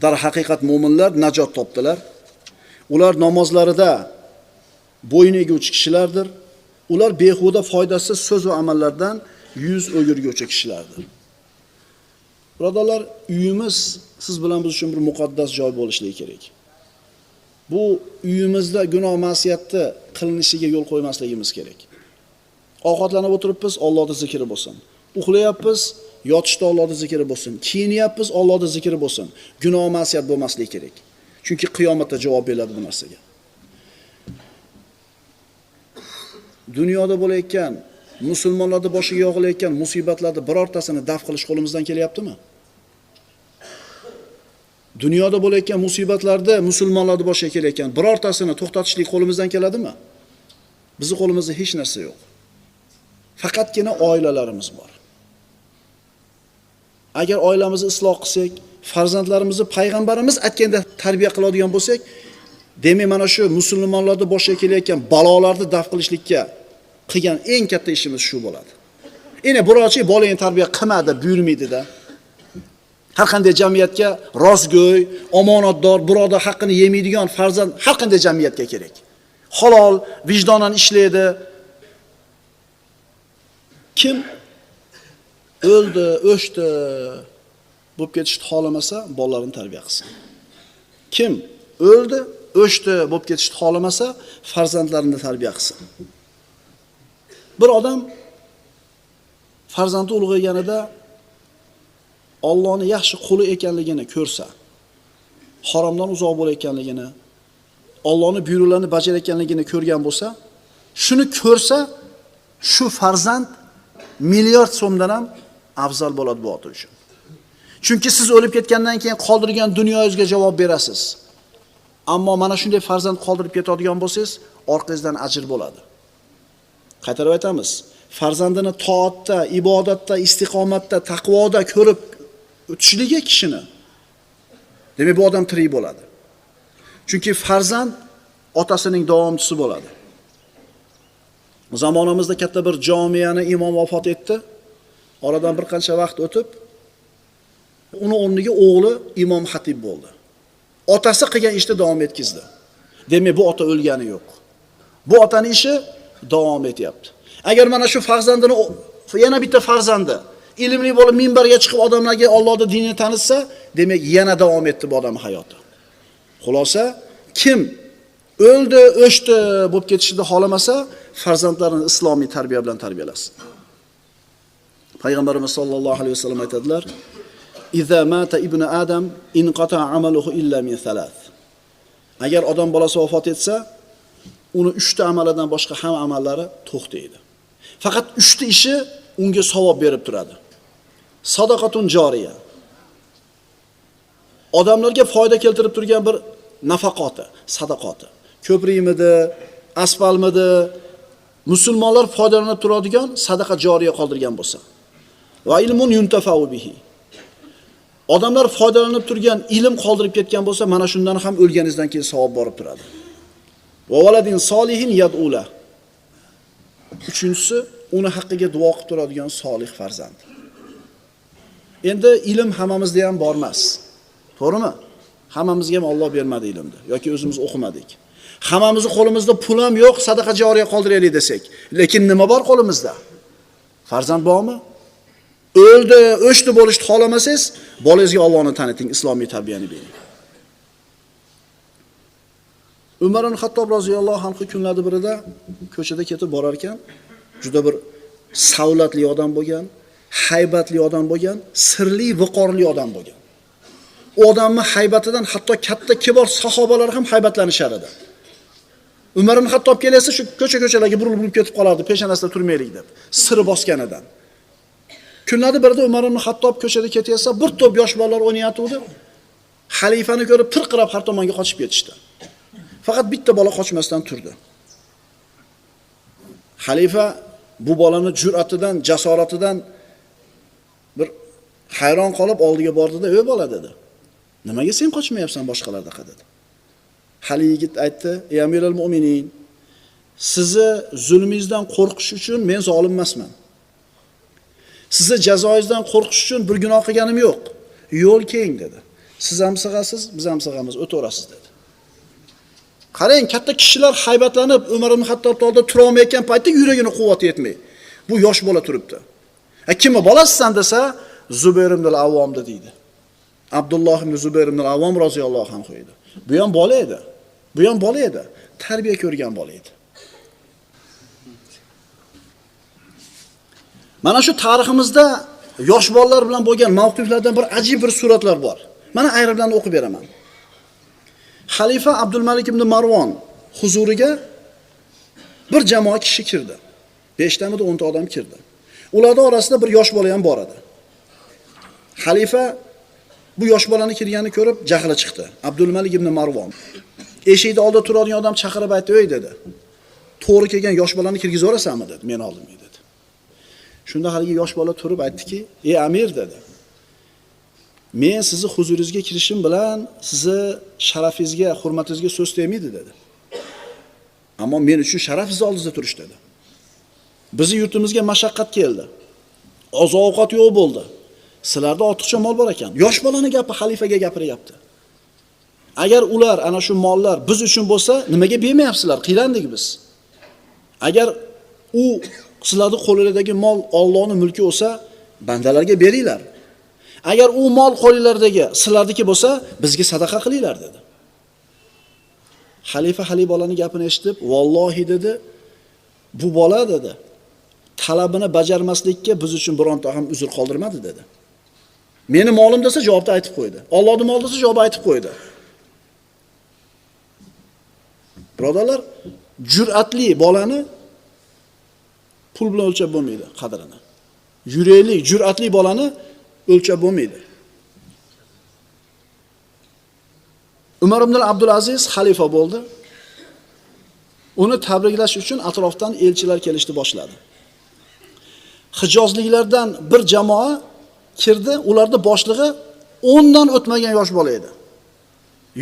Darhaqiqat mo'minlar najot topdilar. Ular namozlarida bo'yin eguvchi kishilardir. Ular behuda foydasiz so'z va amallardan yuz o'girguvchi kishilardir. Birodarlar, uyimiz siz bilan biz uchun bir muqaddas joy bo'lishligi kerak. Bu uyimizda gunoh ma'siyatni qilinishiga yo'l qo'ymasligimiz kerak. Ovqatlanib o'tiribmiz, Allohning zikri bo'lsin. Uxlayapmiz, yotishda Allohning zikri bo'lsin. Kiyinyapmiz, Allohning zikri bo'lsin. Gunoh ma'siyat bo'lmasligi kerak. Chunki qiyomatda javob beriladi bu narsaga. Dunyoda bo'layotgan, musulmonlarning boshiga yog'ilayotgan musibatlarni birortasini daf qilish qo'limizdan kelyaptimi? Dunyoda bo'layotgan musibatlarni musulmonlarning boshiga kelayotgan birortasini to'xtatishlik qo'limizdan keladimi? Bizning qo'limizda hech narsa yo'q. Faqatgina oilalarimiz bor. Agar oilamizni isloh qilsak, farzandlarimizni payg'ambarimiz aytganda tarbiya qiladigan bo'lsak, demak mana shu musulmonlarning boshiga kelayotgan balolarni daf qilishlikka qilgan eng katta ishimiz shu bo'ladi. Endi birovchi bolangni tarbiya qilma deb buyurmaydi-da. Har qanday jamiyatga rostgo'y, omonatdor, birodar haqqini yemaydigan farzand har qanday jamiyatga kerak. Halol, vijdonan ishlaydi. Kim o'ldi, o'chdi bo'lib ketishni xohlamasa, bolalarini tarbiya qilsin. Kim o'ldi, o'chdi bo'lib ketishni xohlamasa, farzandlarini tarbiya qilsin. Bir odam farzandi ulg'ayganida Allohning yaxshi quli ekanligini ko'rsa, haromdan uzoq bo'layotganligini, Allohning buyruqlarini bajarayotganligini ko'rgan bo'lsa, shuni ko'rsa, shu farzand milliard so'mdan ham afzal bo'ladi bu ota uchun. Chunki siz o'lib ketgandan keyin qoldirgan dunyoyingizga javob berasiz. Ammo mana shunday farzand qoldirib ketadigan bo'lsangiz, orqangizdan ajr bo'ladi. Qaytarib aytamiz, farzandini toatda, ibodatda, istiqomatda, taqvoda ko'rib o'tishligi kishini, demak bu odam tirik bo'ladi. Chunki farzand otasining davomchisi bo'ladi. Zamonamizda katta bir jomiyani imom vafot etdi. Oradan bir qancha vaqt o'tib, uni o'rniga o'g'li imom xatib bo'ldi. Otasi qilgan ishni davom etkizdi. Demak bu ota o'lgani yo'q. Bu otaning ishi davom etyapti. Agar mana shu farzandini, yana bitta farzandi ilmli bo'lib minbarga chiqib odamlarga Allohning dinini tanitsa, demak yana davom etdi bu odamning hayoti. Xulosa, kim o'ldi, o'chdi bo'lib ketishini xohlamasa, farzandlarini islomiy tarbiya bilan tarbiyalasin. Payg'ambarimiz sollallohu alayhi vasallam aytadilar: "Iza mata ibnu Adam inqata amaluhu illa min thalath." Agar odam bolasi vafot etsa, uni 3 ta amalidan boshqa hamma amallari to'xtaydi. Faqat 3 ta ishi unga savob berib turadi. Sadaqatun joriya. Odamlarga foyda keltirib turgan bir nafaqoti, sadaqoti. Ko'prikmidi, asfalmidi, musulmonlar foydalanib turadigan sadaqa joriya qoldirgan bo'lsa. Va ilmun yuntafau bihi. Odamlar foydalanib turgan ilm qoldirib ketgan bo'lsa, mana shundan ham o'lganingizdan keyin savob borib turadi. Va valadin solihin yad'ula. Uchinchisi, uni haqqiga duo qilib turadigan solih farzand. Endi ilm hammamizda ham bor emas. To'g'rimi? Hammamizga ham Alloh bermadi ilmni yoki o'zimiz o'qimadik. Hammamizning qo'limizda pul ham yo'q, sadaqa joriya qoldiraylik desak. Lekin nima bor qo'limizda? Farzand bormi? O'ldi, o'chdi bo'lishni xohlamasangiz, bolangizga Allohni taniting, islomiy tarbiyani bering. Umar ibn Xattob roziyallohu anhu kunlarda birida ko'chada ketib borar ekan, juda bir savlatli odam bo'lgan, haybatli odam bo'lgan, sirli, viqorli odam bo'lgan. U odamning haybatidan hatto katta kibor sahobalar ham haybatlanishar edi. Umar ibn Xattob kelsa shu ko'cha-ko'chalarga burilib ketib qolardi, peshonasida turmaylik deb, siri bosganidan. Kunlarda birida Umar ibn Xattob ko'chada ketayotsa, bir to'p yosh bolalar o'ynayotgandi. Xalifani ko'rib tirqirab har tomonga qochib ketishdi. Faqat bitta bola qochmasdan turdi. Xalifa bu bolani jur'atidan, jasoratidan bir hayron qolib oldiga bordi-da, "Ey bola" dedi. "Nimaga sen qochmayapsan boshqalardaqa?" dedi. Hali yigit aytdi: "Ey Amirul Mu'minin, sizni zulmingizdan qo'rqish uchun men zolim emasman. Sizni jazoyingizdan qo'rqish uchun bir gunoh qilganim yo'q. Yo'l keng dedi. Siz ham sig'asiz, biz ham sig'amiz, o'taverasiz dedi. Qarang, katta kishilar haybatlanib Umar ibn Xattob oldida tura olmayotgan paytda yuragini quvvati yetmay. Bu yosh bola turibdi. Kimni bolasisan desa, Zubayr ibn al-Avvomda deydi. Abdulloh ibn Zubayr ibn al-Avvom roziyallohu anhu edi. Bu ham bola edi. Bu ham bola edi. Tarbiya ko'rgan bola edi. Mana shu tariximizda yosh bolalar bilan bo'lgan mavqiflardan bir ajib bir suratlar bor. Mana ayrimlarini o'qib beraman. Xalifa Abdulmalik ibn Marvon huzuriga bir jamoa kishi kirdi. 5 tamida 10 ta odam kirdi. Ularning orasida bir yosh bola ham bor edi. Xalifa bu yosh bolani kirganini ko'rib jahli chiqdi. Abdulmalik ibn Marvon. Eshikda oldida turadigan odam chaqirib aytdi: "Ey" dedi. "To'g'ri kelgan yosh bolani kirgizaverasanmi?" dedi. "Men oldimga" dedi. Shunda haligi yosh bola turib aytdiki: "Ey amir" dedi. "Men sizni huzuringizga kirishim bilan sizni sharafingizga, hurmatingizga so'z tegmaydi" dedi. "Ammo men uchun sharaf sizni oldingizda turish" dedi. "Bizi yurtimizga mashaqqat keldi. Oziq-ovqat yo'q bo'ldi. Sizlarda ortiqcha mol bor ekan." Yosh bolani gapi xalifaga gapiryapti. Agar ular ana shu mollar biz uchun bo'lsa, nimaga bermayapsizlar? Qiylandik biz. Agar u sizlarning qo'linglardagi mol Allohning mulki bo'lsa, bandalarga beringlar. Agar u mol qo'linglardagi sizlarniki bo'lsa, bizga sadaqa qilinglar dedi. Xalifa hali bolaning gapini eshitib, "Vallohi" dedi, "Bu bola" dedi, "talabini bajarmaslikka biz uchun bironta ham uzr qoldirmadi" dedi. Meni molim desa javobni aytib qo'ydi. Allohning moli desa javob aytib qo'ydi. Birodarlar, jur'atli bolani pul bilan o'lchab bo'lmaydi qadrini. Yurakli, jur'atli bolani o'lchab bo'lmaydi. Umar ibn Abdulaziz xalifa bo'ldi. Uni tabriklash uchun atrofdan elchilar kelishni boshladi. Hijozliklardan bir jamoa kirdi, ularda boshlig'i 10 dan o'tmagan yosh bola edi.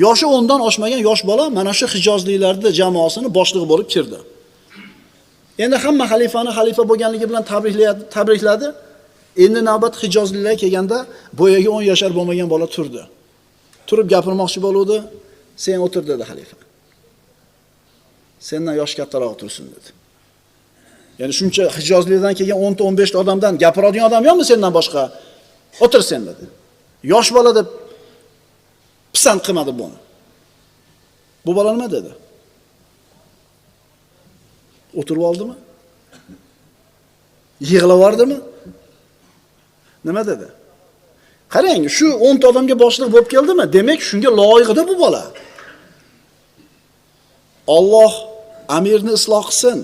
Yoshi 10 dan oshmagan yosh bola mana shu hijozliklarning jamoasini boshlig'i bo'lib kirdi. Endi hamma xalifani xalifa bo'lganligi bilan tabrikladi. Endi navbat hijozliklarga kelganda boyagi 10 yashar bo'lmagan bola turdi. Turib gapirmoqchi bo'ldi. "Sen o'tir" dedi xalifa. "Sendan yosh kattaroq tursin" dedi. Ya'ni shuncha hijozlikdan kelgan 10 ta 15 ta odamdan gapiradigan odam yo'qmi sendan boshqa? O'tir sen dedi. Yosh bola deb pisand qilmadi buni. Bu bola nima dedi? O'tirib oldimi? Yig'lab yubordimi? Nima dedi? Qarang, shu 10 ta odamga boshliq bo'lib keldimi? Demak, shunga loyiq-da bu bola. Alloh amirni isloh qilsin.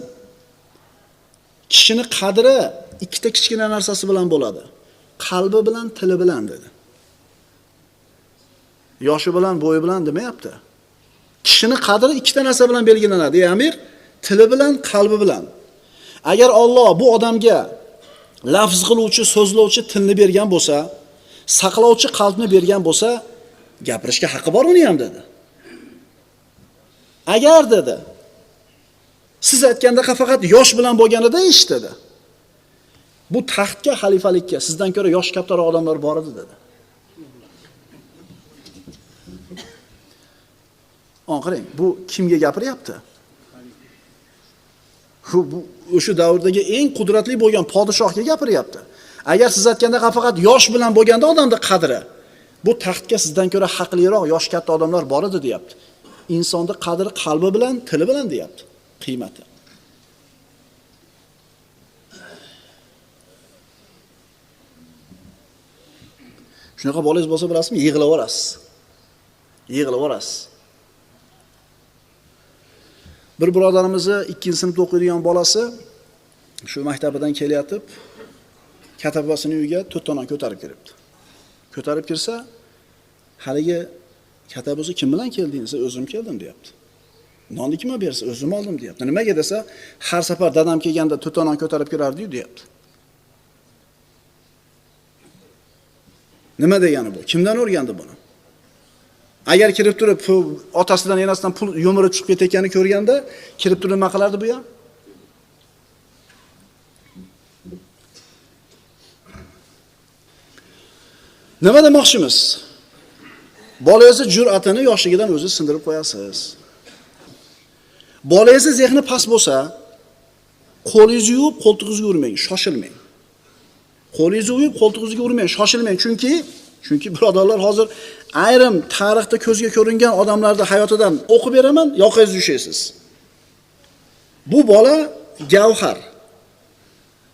Kishini qadri ikkita kichkina narsasi bilan bo'ladi. Qalbi bilan, tili bilan dedi. Yoshi bilan, bo'yi bilan demayapti. Kishini qadri ikkita narsa bilan belgilanadi. Ey amir, tili bilan, qalbi bilan. Agar Alloh bu odamga lafz qiluvchi, so'zlovchi tilni bergan bo'lsa, saqlovchi qalbni bergan bo'lsa, gapirishga haqqi bor uni ham dedi. Agar dedi, siz aytgandaqa faqat yosh bilan bo'lganida ish dedi. Bu taxtga, xalifalikka sizdan ko'ra yosh kattaroq odamlar bor edi dedi. Qarang, bu kimga gapiryapti? Bu o'sha davrdagi eng qudratli bo'lgan podshohga gapiryapti. Agar siz aytgandaqa faqat yosh bilan bo'lganda odamning qadri, bu taxtga sizdan ko'ra haqliroq yosh katta odamlar bor edi deyapti. Insonning qadri qalbi bilan, tili bilan deyapti, qiymati. Shunaqa bolangiz bo'lsa bilasizmi, yig'laverasiz. Yig'laverasiz. Bir birodarimizni 2-sinfda o'qiydigan bolasi shu maktabidan kelyapti, katabasining uyiga 4 ta non ko'tarib kiribdi. Ko'tarib kirsa, haligi katabasi kim bilan kelding desa, o'zim keldim deyapti. Nonni kimga bersa, o'zim oldim deyapti. Nimaga desa, har safar dadam kelganda 4 ta non ko'tarib kirardi-yu deyapti. Nima degani bu? Kimdan o'rgandi buni? Agar kirib turib otasidan, enasidan pul yo'mirib chiqib ketayotganini ko'rganda, kirib turib nima qilardi bu ham? Nima demoqchimiz? Bolangizni jur'atini yoshligidan o'zi sindirib qo'yasiz. Bolangizni zehni past bo'lsa, qo'lingizni yuvib qo'ltig'ingizga urmang, shoshilmang. Qo'lingizni yuvib qo'ltig'ingizga urmang, shoshilmang, chunki birodarlar hozir ayrim tarixda ko'zga ko'ringan odamlarning hayotidan o'qib beraman, yoqangizga tushasiz. Bu bola gavhar.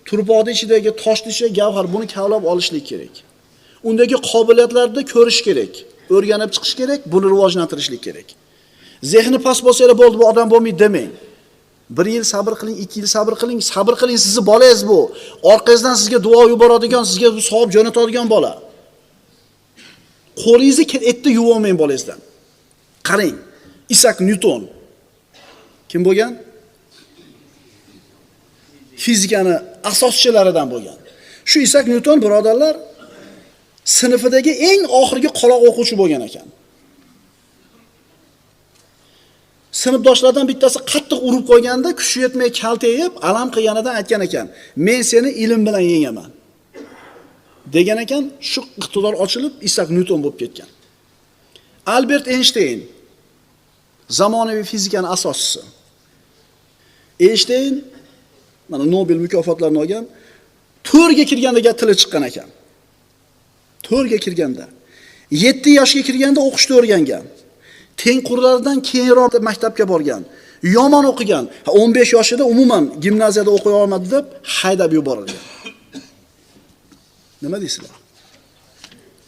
Turpoqning ichidagi, toshning ichidagi gavhar, buni kavlab olishlik kerak. Undagi qobiliyatlarni ko'rish kerak, o'rganib chiqish kerak, buni rivojlantirishlik kerak. Zehni past bo'lsa bo'ldi, bu odam bo'lmaydi demang. 1 yil sabr qiling, 2 yil sabr qiling, sabr qiling, sizni bolangiz bu. Orqangizdan sizga duo yuboradigan, sizga savob jo'natadigan bola. Qo'lingizni etni yuvolmang bolangizdan. Qarang, Isak Nyuton kim bo'lgan? Fizikani asoschilaridan bo'lgan. Shu Isak Nyuton birodarlar sinfidagi eng oxirgi qoloq o'quvchi bo'lgan ekan. Sinfdoshlardan bittasi qattiq urib qo'yganda, kuchi yetmay kaltayib, alam qilganidan aytgan ekan: "Men seni ilm bilan yengaman." degan ekan, shu iqtidor ochilib Isak Nyuton bo'lib ketgan. Albert Eynshteyn zamonaviy fizikaning asoschisi. Eynshteyn mana Nobel mukofotlarini olgan, to'rga kirganda tili chiqqan ekan. To'rga kirganda, 7 yoshga kirganda o'qishni o'rgangan. Tengqurlaridan keyinroq maktabga borgan, yomon o'qigan. 15 yoshida umuman gimnaziyada o'qiy olmadi deb haydab yuborilgan. Nima deysizlar?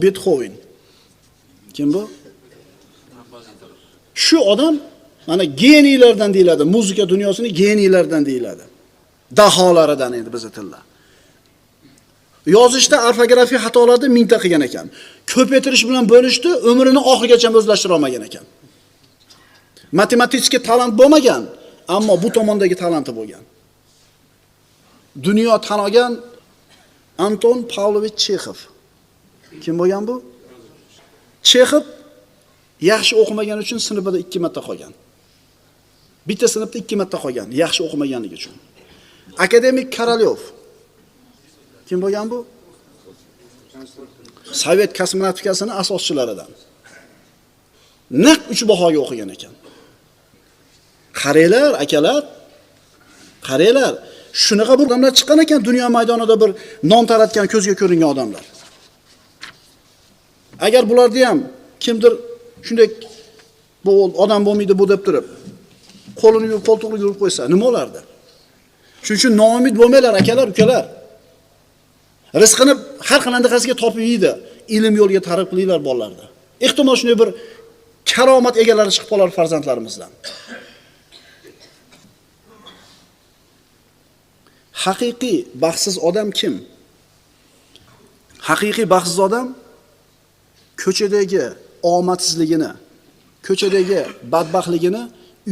Betxoven. Kim bu? Shu odam mana geniylardan deyiladi, muzika dunyosining geniylaridan deyiladi. Daholaridan endi bizning tilda. Yozishda orfografiya xatolarni mingta qilgan ekan. Ko'paytirish bilan bo'lishdi, umrini oxirigacha o'zlashtira olmagan ekan. Matematik talant bo'lmagan, ammo bu tomondagi talanti bo'lgan. Dunyo tan olgan Anton Pavlovich Chexov. Kim bo'lgan bu? Chexov yaxshi o'qimagani uchun sinfida 2 marta qolgan. Bitta sinfda 2 marta qolgan, yaxshi o'qimaganligi uchun. Akademik Korolyov. Kim bo'lgan bu? Sovet kosmonavtikasining asoschilaridan. Naq 3 bahoga o'qigan ekan. Qaranglar, akalar, qaranglar, shunaqa bir odamlar chiqqan ekan dunyo maydonida bir nom taratgan, ko'zga ko'ringan odamlar. Agar bularni ham kimdir shunday bu odam bo'lmaydi bu deb turib, qo'lini yuvib, qo'ltig'ini yuvib qo'ysa, nima bo'lardi? Shuning uchun noumid bo'lmanglar, akalar, ukalar. Rizqini har qanaqasiga topib yeydi. Ilm yo'liga targ'ib qilinglar bolalarni. Ehtimol shunday bir karomat egalari chiqib qolar farzandlarimizdan. Haqiqiy baxtsiz odam kim? Haqiqiy baxtsiz odam ko'chadagi omadsizligini, ko'chadagi badbaxtligini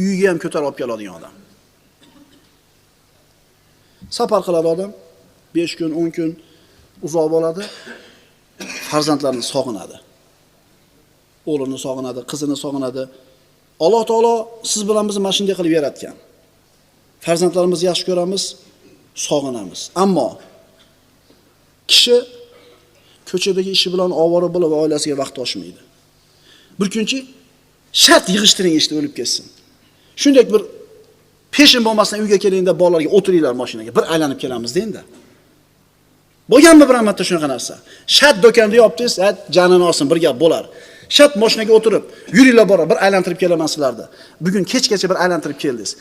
uyiga ham ko'tarib olib keladigan odam. Safar qiladi odam, 5 kun, 10 kun uzoq bo'ladi, farzandlarini sog'inadi. O'g'lini sog'inadi, qizini sog'inadi. Alloh taolo siz bilan bizni mana shunday qilib yaratgan. Farzandlarimizni yaxshi ko'ramiz, sog'inamiz. Ammo kishi ko'chadagi ishi bilan ovora bo'lib oilasiga vaqt oshmaydi. Bir kunchi shart yig'ishtiring ishni o'lib ketsin. Shunday bir peshin bo'lmasdan uyga kelingda bolalarga o'tiringlar mashinaga, bir aylanib kelamiz dengda. Bo'lganmi bir marta shunaqa narsa? Shart do'konda yopdingiz, janini olsin bir gap bo'lar. Shart mashinaga o'tirib, yuringlar bora, bir aylantirib kelaman sizlarni. Bugun kechgacha bir aylantirib keldingiz.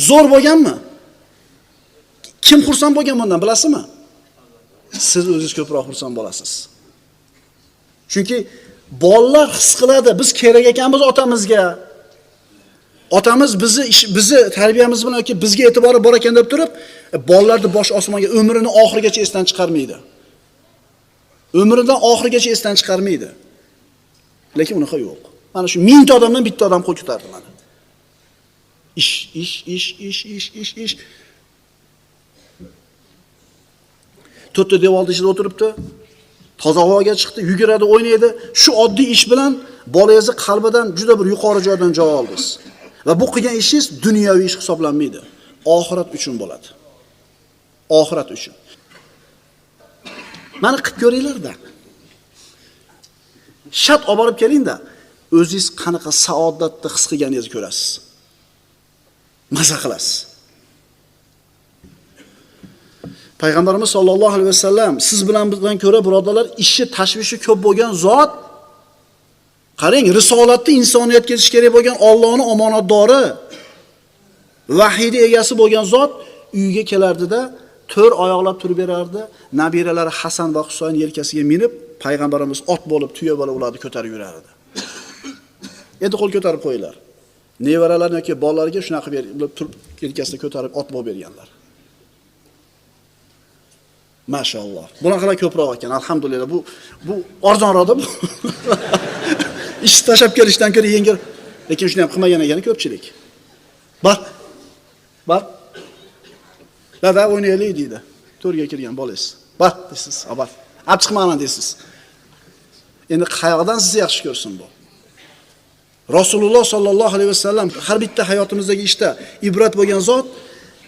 Zo'r bo'lganmi? Kim xursand bo'lgan bundan bilasizmi? Siz o'zingiz ko'proq xursand bo'lasiz. Chunki bolalar his qiladi, biz kerak ekanmiz otamizga. Otamiz bizni tarbiyamiz bilan yoki bizga e'tibori bor ekan deb turib, bolalarni bosh osmonga umrini oxirigacha esdan chiqarmaydi. Umridan oxirigacha esdan chiqarmaydi. Lekin unaqa yo'q. Mana shu 1000 ta odamdan bitta odam qo'l ko'tardi mana. Ish, ish, ish, ish, ish, ish, ish. To'rtta devorning ichida o'tiribdi. Toza havoga chiqdi, yuguradi, o'ynaydi. Shu oddiy ish bilan bolangizni qalbidan juda bir yuqori joydan joy oldingiz. Va bu qilgan ishingiz dunyoviy ish hisoblanmaydi. Oxirat uchun bo'ladi. Oxirat uchun. Mana qilib ko'ringlar-da. Shart olib borib kelingda, o'zingiz qanaqa saodatni his qilganingizni ko'rasiz. Maza qilasiz. Payg'ambarimiz sollallohu alayhi vasallam siz bilan bizdan ko'ra birodarlar ishi tashvishi ko'p bo'lgan zot. Qarang, risolatni insoniyatga yetish kerak bo'lgan Allohning omonatdori, vahiyni egasi bo'lgan zot uyga kelardida to'rt oyoqlab turib berardi. Nabiralari Hasan va Husayn yelkasiga minib, payg'ambarimiz ot bo'lib, tuya bo'lib ularni ko'tarib yurardi. Endi qo'l ko'tarib qo'yinglar. Nevaralar yoki bolalarga shunaqa berib turib yelkasida ko'tarib ot bo'lib berganlar. Mashalloh. Bunaqalar ko'proq ekan, alhamdulillah. Bu arzonroqda bu. Ish tashlab kelishdan ko'ra yengil, lekin shuni ham qilmagan ekan ko'pchilik. Bor. Bor. Dada o'ynaylik deydi. To'rga kirgan bolangiz. Bor deysiz, bor. Olib chiqmaman deysiz. Endi qayoqdan sizni yaxshi ko'rsin bu? Rasululloh sollallohu alayhi vasallam har bitta hayotimizdagi ishda ibrat bo'lgan zot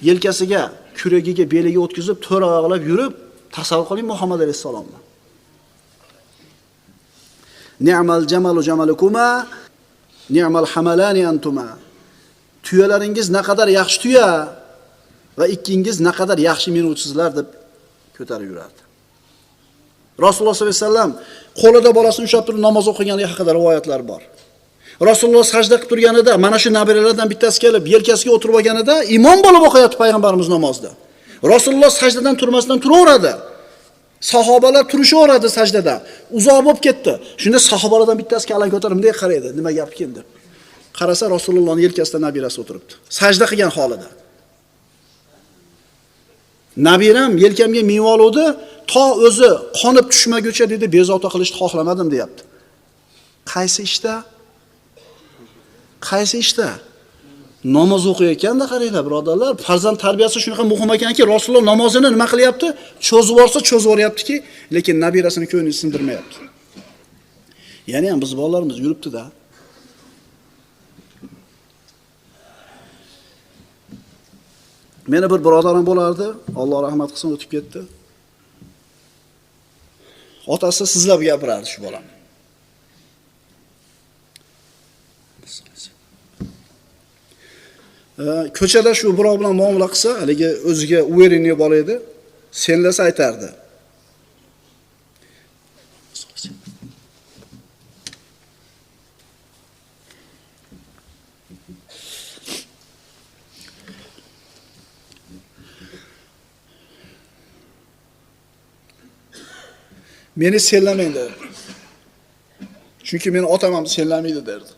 yelkasiga, kuragiga, beliga o'tkazib, to'rt oyoqlab yurib, tasavvur qiling Muhammad alayhissalomni. Ni'mal jamalu jamalukuma, ni'mal hamalani antuma. Tuyalaringiz naqadar yaxshi tuya va ikkingiz naqadar yaxshi minuvchisizlar deb ko'tarib yurardi. Rasululloh sollallohu alayhi vasallam qo'lida bolasini ushlab turib namoz o'qiganligi haqida rivoyatlar bor. Rasululloh sajda qilib turganida mana shu nabiralardan bittasi kelib yelkasiga o'tirib olganida imom bo'lib o'qiyapti payg'ambarimiz namozda. Rasululloh sajdadan turmasdan turaveradi. Sahobalar turishaveradi sajdada. Uzoq bo'lib ketdi. Shunda sahobalardan bittasi kalan ko'tarib bunday qaraydi, nima gap ekan deb. Qarasa Rasulullohning yelkasida nabirasi o'tiribdi. Sajda qilgan holida. Nabiram yelkamga minib oluvdi, to o'zi qonib tushmaguncha dedi, bezovta qilishni xohlamadim deyapti. Qaysi ishda? Qaysi ishda? Namoz o'qiyotganda qaranglar birodarlar, farzand tarbiyasi shunaqa muhim ekanki, Rasululloh namozini nima qilyapti? Cho'zib yuborsa cho'zib yuboryaptiki, lekin nabirasini ko'nglini sindirmayapti. Ya'ni ham biz bolalarimiz yuribdi-da. Meni bir birodarim bo'lardi, Alloh rahmat qilsin, o'tib ketdi. Otasi sizlab gapirardi shu bolani. Ko'chada shu birov bilan muomala qilsa, haligi o'ziga uvereniy bola edi, senlasa aytardi. Meni senlamang derdi. Chunki meni otam ham senlamaydi derdi.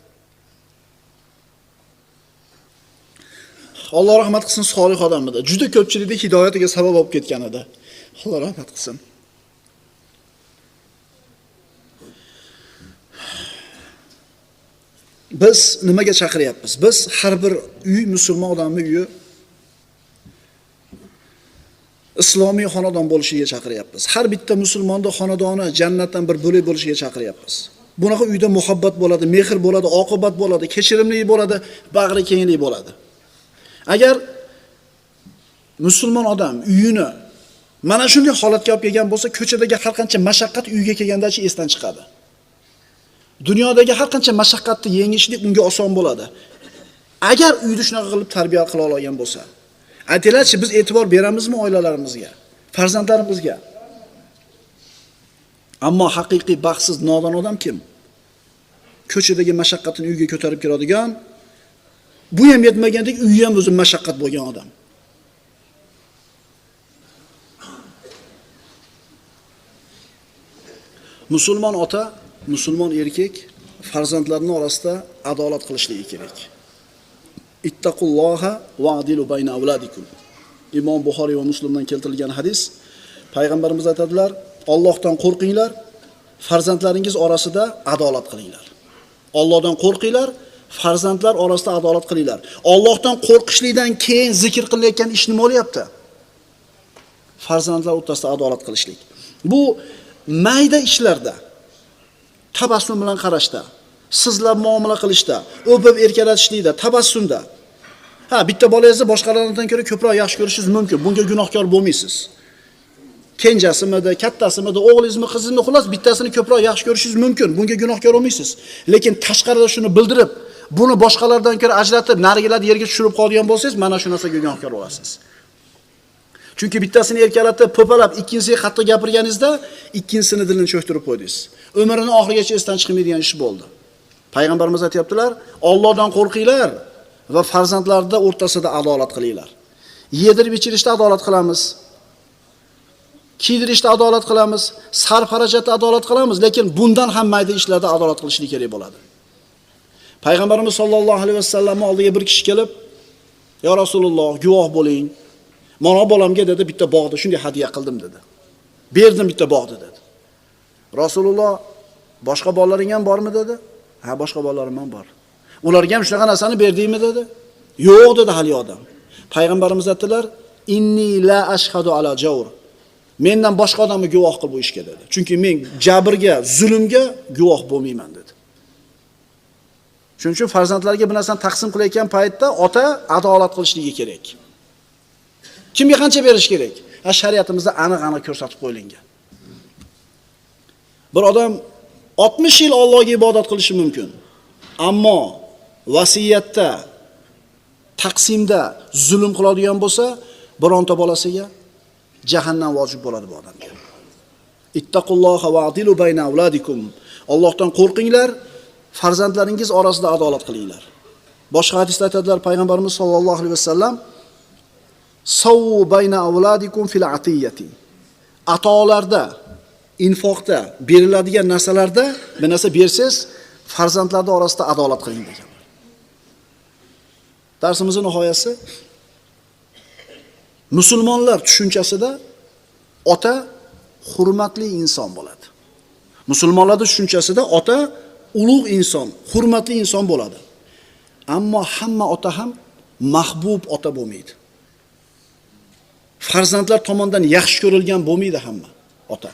Alloh rahmat qilsin, solih odam edi. Juda ko'pchilikni hidoyatiga sabab bo'lib ketgan edi. Alloh rahmat qilsin. Biz nimaga chaqiryapmiz? Biz har bir uy musulmon odamning uyi islomiy xonadon bo'lishiga chaqiryapmiz. Har bitta musulmonning xonadoni jannatdan bir bo'lak bo'lishiga chaqiryapmiz. Bunaqa uyda muhabbat bo'ladi, mehr bo'ladi, oqibat bo'ladi, kechirimli bo'ladi, bag'ri kenglik bo'ladi. Agar musulmon odam uyini mana shunday holatga olib kelgan bo'lsa, ko'chadagi har qancha mashaqqat uyga kelgandachi esdan chiqadi. Dunyodagi har qancha mashaqqatni yengishlik unga oson bo'ladi. Agar uyni shunaqa qilib tarbiya qila olgan bo'lsa. Aytinglarchi, biz e'tibor beramizmi oilalarimizga, farzandlarimizga? Ammo haqiqiy baxtsiz nodon odam kim? Ko'chadagi mashaqqatini uyga ko'tarib keladigan, bu ham yetmagandek uyi ham o'zi mashaqqat bo'lgan odam. Musulmon ota, musulmon erkak farzandlarining orasida adolat qilishligi kerak. Ittaqulloha va'dilu bayna avladikum. Imom Buxoriy va Muslimdan keltirilgan hadis. Payg'ambarimiz aytadilar: Allohdan qo'rqinglar, farzandlaringiz orasida adolat qilinglar. Allohdan qo'rqinglar, farzandlar orasida adolat qilinglar. Allohdan qo'rqishlikdan keyin zikr qilinayotgan ish nima bo'lyapti? Farzandlar o'rtasida adolat qilishlik. Bu mayda ishlarda, tabassum bilan qarashda, sizlab muomala qilishda, o'pib erkalatishlikda, tabassumda. Ha, bitta bolangizni boshqalardan ko'ra ko'proq yaxshi ko'rishingiz mumkin. Bunga gunohkor bo'lmaysiz. Kenjasimidi, kattasimidi, o'g'lingizmi, qizingizmi, xullas bittasini ko'proq yaxshi ko'rishingiz mumkin. Bunga gunohkor bo'lmaysiz. Lekin tashqarida shuni bildirib, buni boshqalardan ko'ra ajratib, narigilarni yerga tushirib qo'yadigan bo'lsangiz, mana shu narsaga gunohkor bo'lasiz. Chunki bittasini erkalatib, po'palab, ikkinchisiga qattiq gapirganingizda, ikkinchisini dilini cho'ktirib qo'ydingiz. Umrini oxirigacha esdan chiqmaydigan ish bo'ldi. Payg'ambarimiz aytayaptilar, Allohdan qo'rqinglar va farzandlarda o'rtasida adolat qilinglar. Yedirib ichirishda adolat qilamiz. Kiydirishda adolat qilamiz, sarf xarajatda adolat qilamiz, lekin bundan ham mayda ishlarda adolat qilishlik kerak bo'ladi. Payg'ambarimiz sollallohu alayhi vasallamning oldiga bir kishi kelib, "Ya Rasululloh, guvoh bo'ling. Mana bolamga dedi bitta bog'ni shunday hadiya qildim" dedi. Berdim bitta bog'ni dedi. Rasululloh, "Boshqa bolalaring ham bormi?" dedi. "Ha, boshqa bolalarim ham bor." "Ularga ham shunaqa narsani berdingmi?" dedi. "Yo'q" dedi hali odam. Payg'ambarimiz aytdilar, "Inni la ashhadu ala jawr." Mendan boshqa odamni guvoh qil bu ishga dedi. Chunki men jabrga, zulmga guvoh bo'lmayman dedi. Shuning uchun farzandlarga bir narsani taqsim qilayotgan paytda ota adolat qilishligi kerak. Kimga qancha berish kerak? Ha, shariatimizda aniq-aniq ko'rsatib qo'yilgan. Bir odam 60 yil Allohga ibodat qilishi mumkin. Ammo vasiyatda, taqsimda zulm qiladigan bo'lsa, bironta bolasiga jahannam vojib bo'ladi bu odamga. Ittaqulloha va adilu bayna avladikum. Allohdan qo'rqinglar, farzandlaringiz orasida adolat qilinglar. Boshqa hadisda aytadilar payg'ambarimiz sollallohu alayhi vasallam, "Savu bayna avladikum fil atiyati." Atolarda, infoqda, beriladigan narsalarda bir narsa bersangiz, farzandlar orasida adolat qiling deganlar. Darsimizning nihoyasi musulmonlar tushunchasida ota hurmatli inson bo'ladi. Musulmonlar tushunchasida ota ulug' inson, hurmatli inson bo'ladi. Ammo hamma ota ham mahbub ota bo'lmaydi. Farzandlar tomonidan yaxshi ko'rilgan bo'lmaydi hamma ota.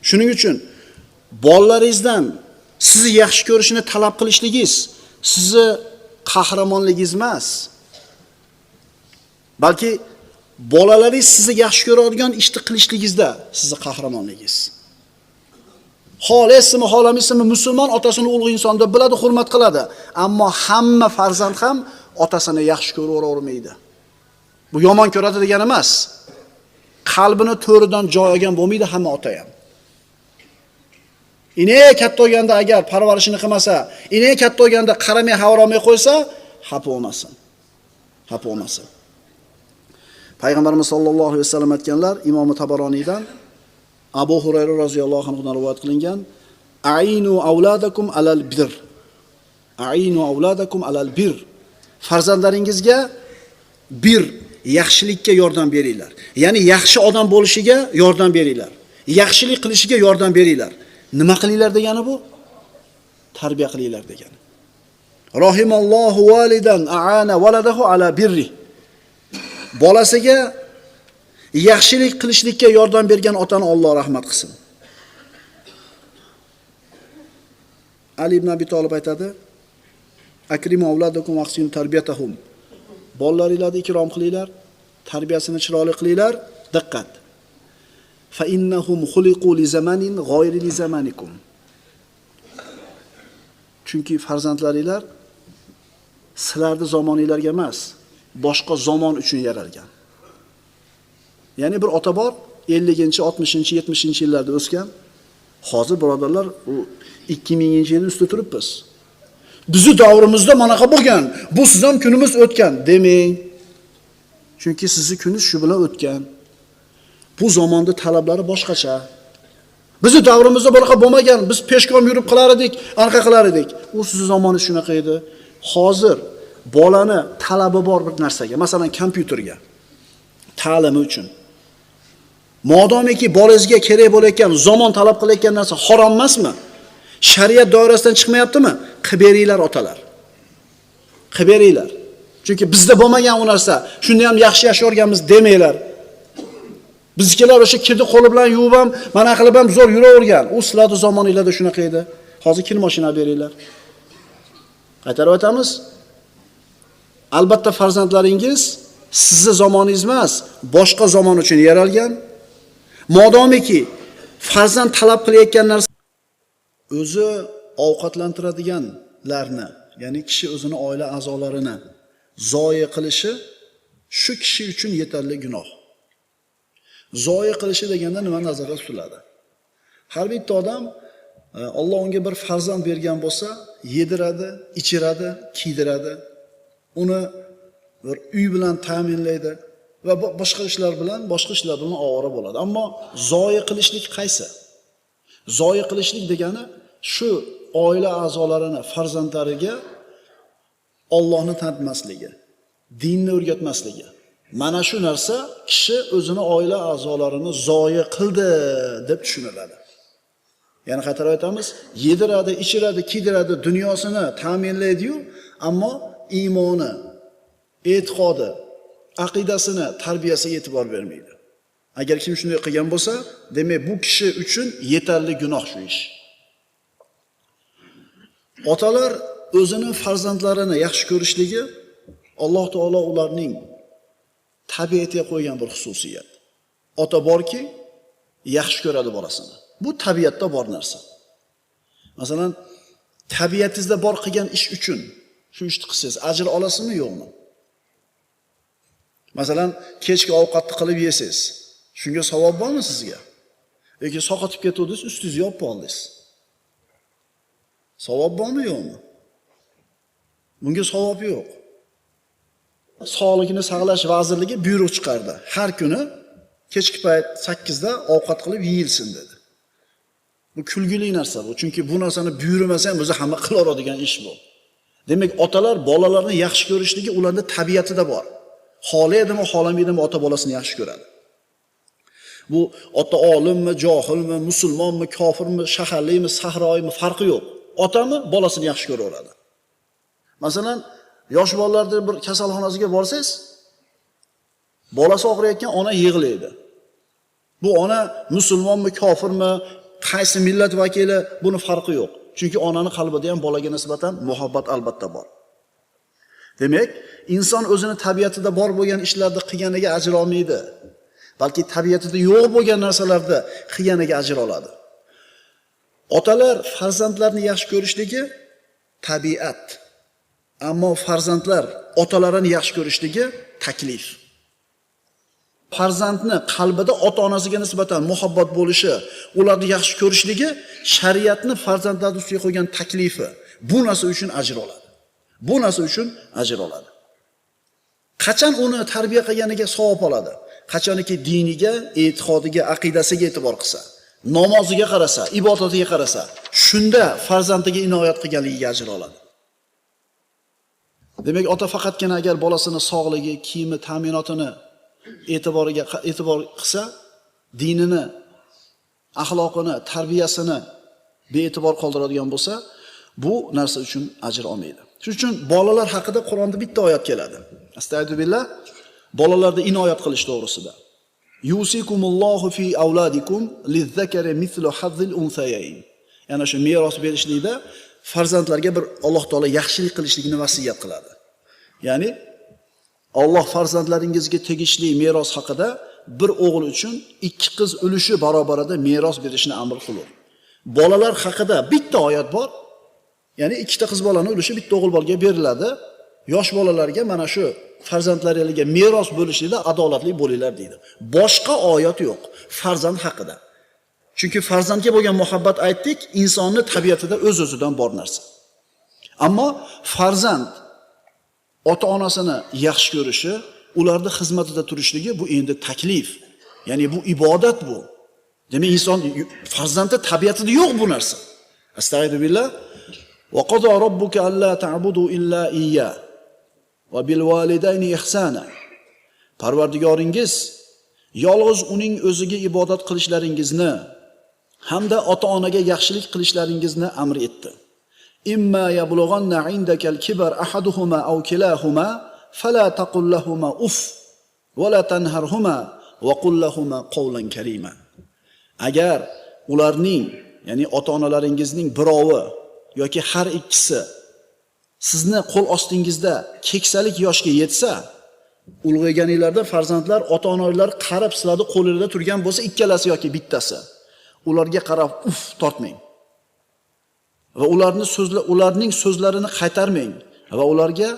Shuning uchun bolalaringizdan sizni yaxshi ko'rishini talab qilishligingiz sizni qahramonligingiz emas. Balki bolalaringiz sizni yaxshi ko'radigan ishni qilishligingizda sizni qahramonligingiz. Xohlaysizmi, xohlamaysizmi, musulmon otasini ulug' inson deb biladi, hurmat qiladi. Ammo hamma farzand ham otasini yaxshi ko'ravermaydi. Bu yomon ko'radi degani emas. Qalbini to'ridan joy olgan bo'lmaydi hamma ota ham. Ine katta bo'lganda agar parvarishini qilmasa, ine katta bo'lganda qaramay havromay qo'ysa, xafa bo'lmasin. Xafa bo'lmasin. Payg'ambarimiz sollallohu alayhi vasallam aytganlar, Imom Tabaroniydan Abu Hurayra roziyallohu anhudan rivoyat qilingan, "Ainu avladakum alal bir." Ainu avladakum alal bir. Farzandlaringizga bir yaxshilikka yordam beringlar. Ya'ni yaxshi odam bo'lishiga yordam beringlar. Yaxshilik qilishiga yordam beringlar. Nima qilinglar degani bu? Tarbiya qilinglar degani. Rahimallohu validan aana waladahu ala birri. Bolasiga yaxshilik qilishlikka yordam bergan otani Alloh rahmat qilsin. Ali ibn Abi Talib aytadi: "Akrimu avladakum va ahsinu tarbiyatahum." Bolalaringlarni ikrom qilinglar, tarbiyasini chiroyli qilinglar, diqqat. Fa innahum xuliqu li zamanin g'oyri li zamanikum. Chunki farzandlaringlar sizlarning zamoningizga emas, boshqa zamon uchun yaralgan. Ya'ni bir ota bor, 50-chi, 60-chi, 70-chi yillarda o'sgan. Hozir birodarlar, u 2000-yilning ustida turibmiz. Bizi davrimizda manaqa bo'lgan, bu siz ham kunimiz o'tgan demang. Chunki sizni kuningiz shu bilan o'tgan. Bu zamonda talablari boshqacha. Bizi davrimizda bunaqa bo'lmagan, biz peshkom yurib qilar edik, arqa qilar edik. U sizni zamoningiz shunaqa edi. Hozir bolani talabi bor bir narsaga, masalan, kompyuterga, ta'limi uchun. Modomiki bolangizga kerak bo'layotgan, zamon talab qilayotgan narsa harom emasmi? Shariat doirasidan chiqmayaptimi? Qilib beringlar otalar. Qilib beringlar. Chunki bizda bo'lmagan u narsa, shunda ham yaxshi yashayorganmiz demanglar. Biznikilar o'sha kirdi qo'li bilan yuvib ham, mana qilib ham zo'r yuravergan. U sizlarning zamoningizda shunaqa edi. Hozir kir mashina beringlar. Qaytarib aytamiz. Albatta farzandlaringiz sizni zamoningiz emas, boshqa zamon uchun yaralgan. Modomiki farzand talab qilayotgan narsa o'zi ovqatlantiradiganlarni, ya'ni kishi o'zini oila a'zolarini zoyi qilishi shu kishi uchun yetarli gunoh. Zoyi qilishi deganda nima nazarda tutiladi? Har bitta odam Alloh unga bir farzand bergan bo'lsa, yediradi, ichiradi, kiydiradi, uni bir uy bilan ta'minlaydi va boshqa ishlar bilan ovora bo'ladi. Ammo zoyi qilishlik qaysi? Zoyi qilishlik degani shu oila a'zolarini, farzandlariga Allohni tanitmasligi, dinni o'rgatmasligi. Mana shu narsa kishi o'zini oila a'zolarini zoyi qildi deb tushuniladi. Yana qaytarib aytamiz, yediradi, ichiradi, kiydiradi, dunyosini ta'minlaydi-yu, ammo iymoni, e'tiqodi, aqidasini, tarbiyasiga e'tibor bermaydi. Agar kim shunday qilgan bo'lsa, demak bu kishi uchun yetarli gunoh shu ish. Otalar o'zini farzandlarini yaxshi ko'rishligi Alloh taolo ularning tabiatiga qo'ygan bir xususiyat. Ota borki, yaxshi ko'radi bolasini. Bu tabiatda bor narsa. Masalan, tabiatingizda bor qilgan ish uchun shu ishni qilsangiz, ajr olasizmi, yo'qmi? Masalan, kechki ovqatni qilib yesangiz, shunga savob bormi sizga? Yoki saqatib ketdingiz, ustingizni yopib oldingiz. Savob bormi, yo'qmi? Bunga savob yo'q. Sog'liqni saqlash vazirligi buyruq chiqardi. Har kuni kechki payt 8 da ovqat qilib yeyilsin dedi. Bu kulgili narsa bu. Chunki bu narsani buyurmasa ham o'zi hamma qilaveradigan ish bu. Demak, otalar bolalarni yaxshi ko'rishligi ularning tabiatida bor. Xohlaydimi, xohlamaydimi, ota bolasini yaxshi ko'radi. Bu ota olimmi, johilmi, musulmonmi, kofirmi, shaharlimi, sahroymi farqi yo'q. Otami bolasini yaxshi ko'raveradi. Masalan, yosh bolalarni bir kasalxonasiga borsangiz, bolasi og'riyotgan ona yig'laydi. Bu ona musulmonmi, kofirmi, qaysi millat vakili, buni farqi yo'q. Chunki onani qalbida ham bolaga nisbatan muhabbat albatta bor. Demak, inson o'zini tabiatida bor bo'lgan ishlarni qilganiga ajr olmaydi, balki tabiatida yo'q bo'lgan narsalarni qilganiga ajr oladi. Otalar farzandlarini yaxshi ko'rishligi tabiat. Ammo farzandlar otalarini yaxshi ko'rishligi taklif. Farzandni qalbida ota-onasiga nisbatan muhabbat bo'lishi, ularni yaxshi ko'rishligi shariatni farzandlar ustiga qo'ygan taklifi. Bu narsa uchun ajr oladi. Bu narsa uchun ajr oladi. Qachon uni tarbiya qilganiga savob oladi? Qachoniki diniga, e'tiqodiga, aqidasiga e'tibor qilsa, namoziga qarasa, ibodatiga qarasa, shunda farzandiga inoyat qilganligiga ajr oladi. Demak, ota faqatgina agar bolasini sog'ligi, kiyimi, ta'minotini e'tibor qilsa, dinini, axloqini, tarbiyasini bee'tibor qoldiradigan bo'lsa, bu narsa uchun ajr olmaydi. Shuning uchun bolalar haqida Qur'onda bitta oyat keladi. Astagfiru billah, bolalarga inoyat qilish to'g'risida. Yusikumullohu fi avladikum lizzakari mithlu hazzil unsayayn. Yana shu meros berishlikda farzandlarga bir Alloh taolo yaxshilik qilishlikni vasiyat qiladi. Ya'ni Alloh farzandlaringizga tegishli meros haqida bir o'g'il uchun 2 qiz ulushi barobarida meros berishni amr qildi. Bolalar haqida bitta oyat bor. Ya'ni 2 ta qiz bolani ulushi bitta o'g'il bolaga beriladi. Yosh bolalarga mana shu farzandlaringizga meros bo'lishlikda adolatli bo'linglar deydi. Boshqa oyat yo'q farzand haqida. Chunki farzandga bo'lgan muhabbat aytdik, insonni tabiatida o'z-o'zidan bor narsa. Ammo farzand ota-onasini yaxshi ko'rishi, ularning xizmatida turishligi bu endi taklif. Ya'ni bu ibodat bu. Demak, inson farzandda tabiatida yo'q bu narsa. Astagfiru billah. Va qada robbuka alla ta'budu illa iyya va bil validayni ihsana. Parvardigoringiz yolg'iz uning o'ziga ibodat qilishlaringizni hamda ota-onaga yaxshilik qilishlaringizni amr etdi. Imma yablughanna indakal kibar ahaduhuma aw kilahuma fala taqul lahuma uff va la tanharhuma va qul lahuma qawlan karima. Agar ularning, ya'ni ota-onalaringizning birovi yoki har ikkisi sizni qo'l ostingizda keksalik yoshga yetsa, Ulg'ayganinglarda farzandlar, ota-onalar qarab sizlarni qo'lingizda turgan bo'lsa, ikkalasi yoki bittasi, ularga qarab uf tortmang. Va ularning so'zlarini qaytarmang va ularga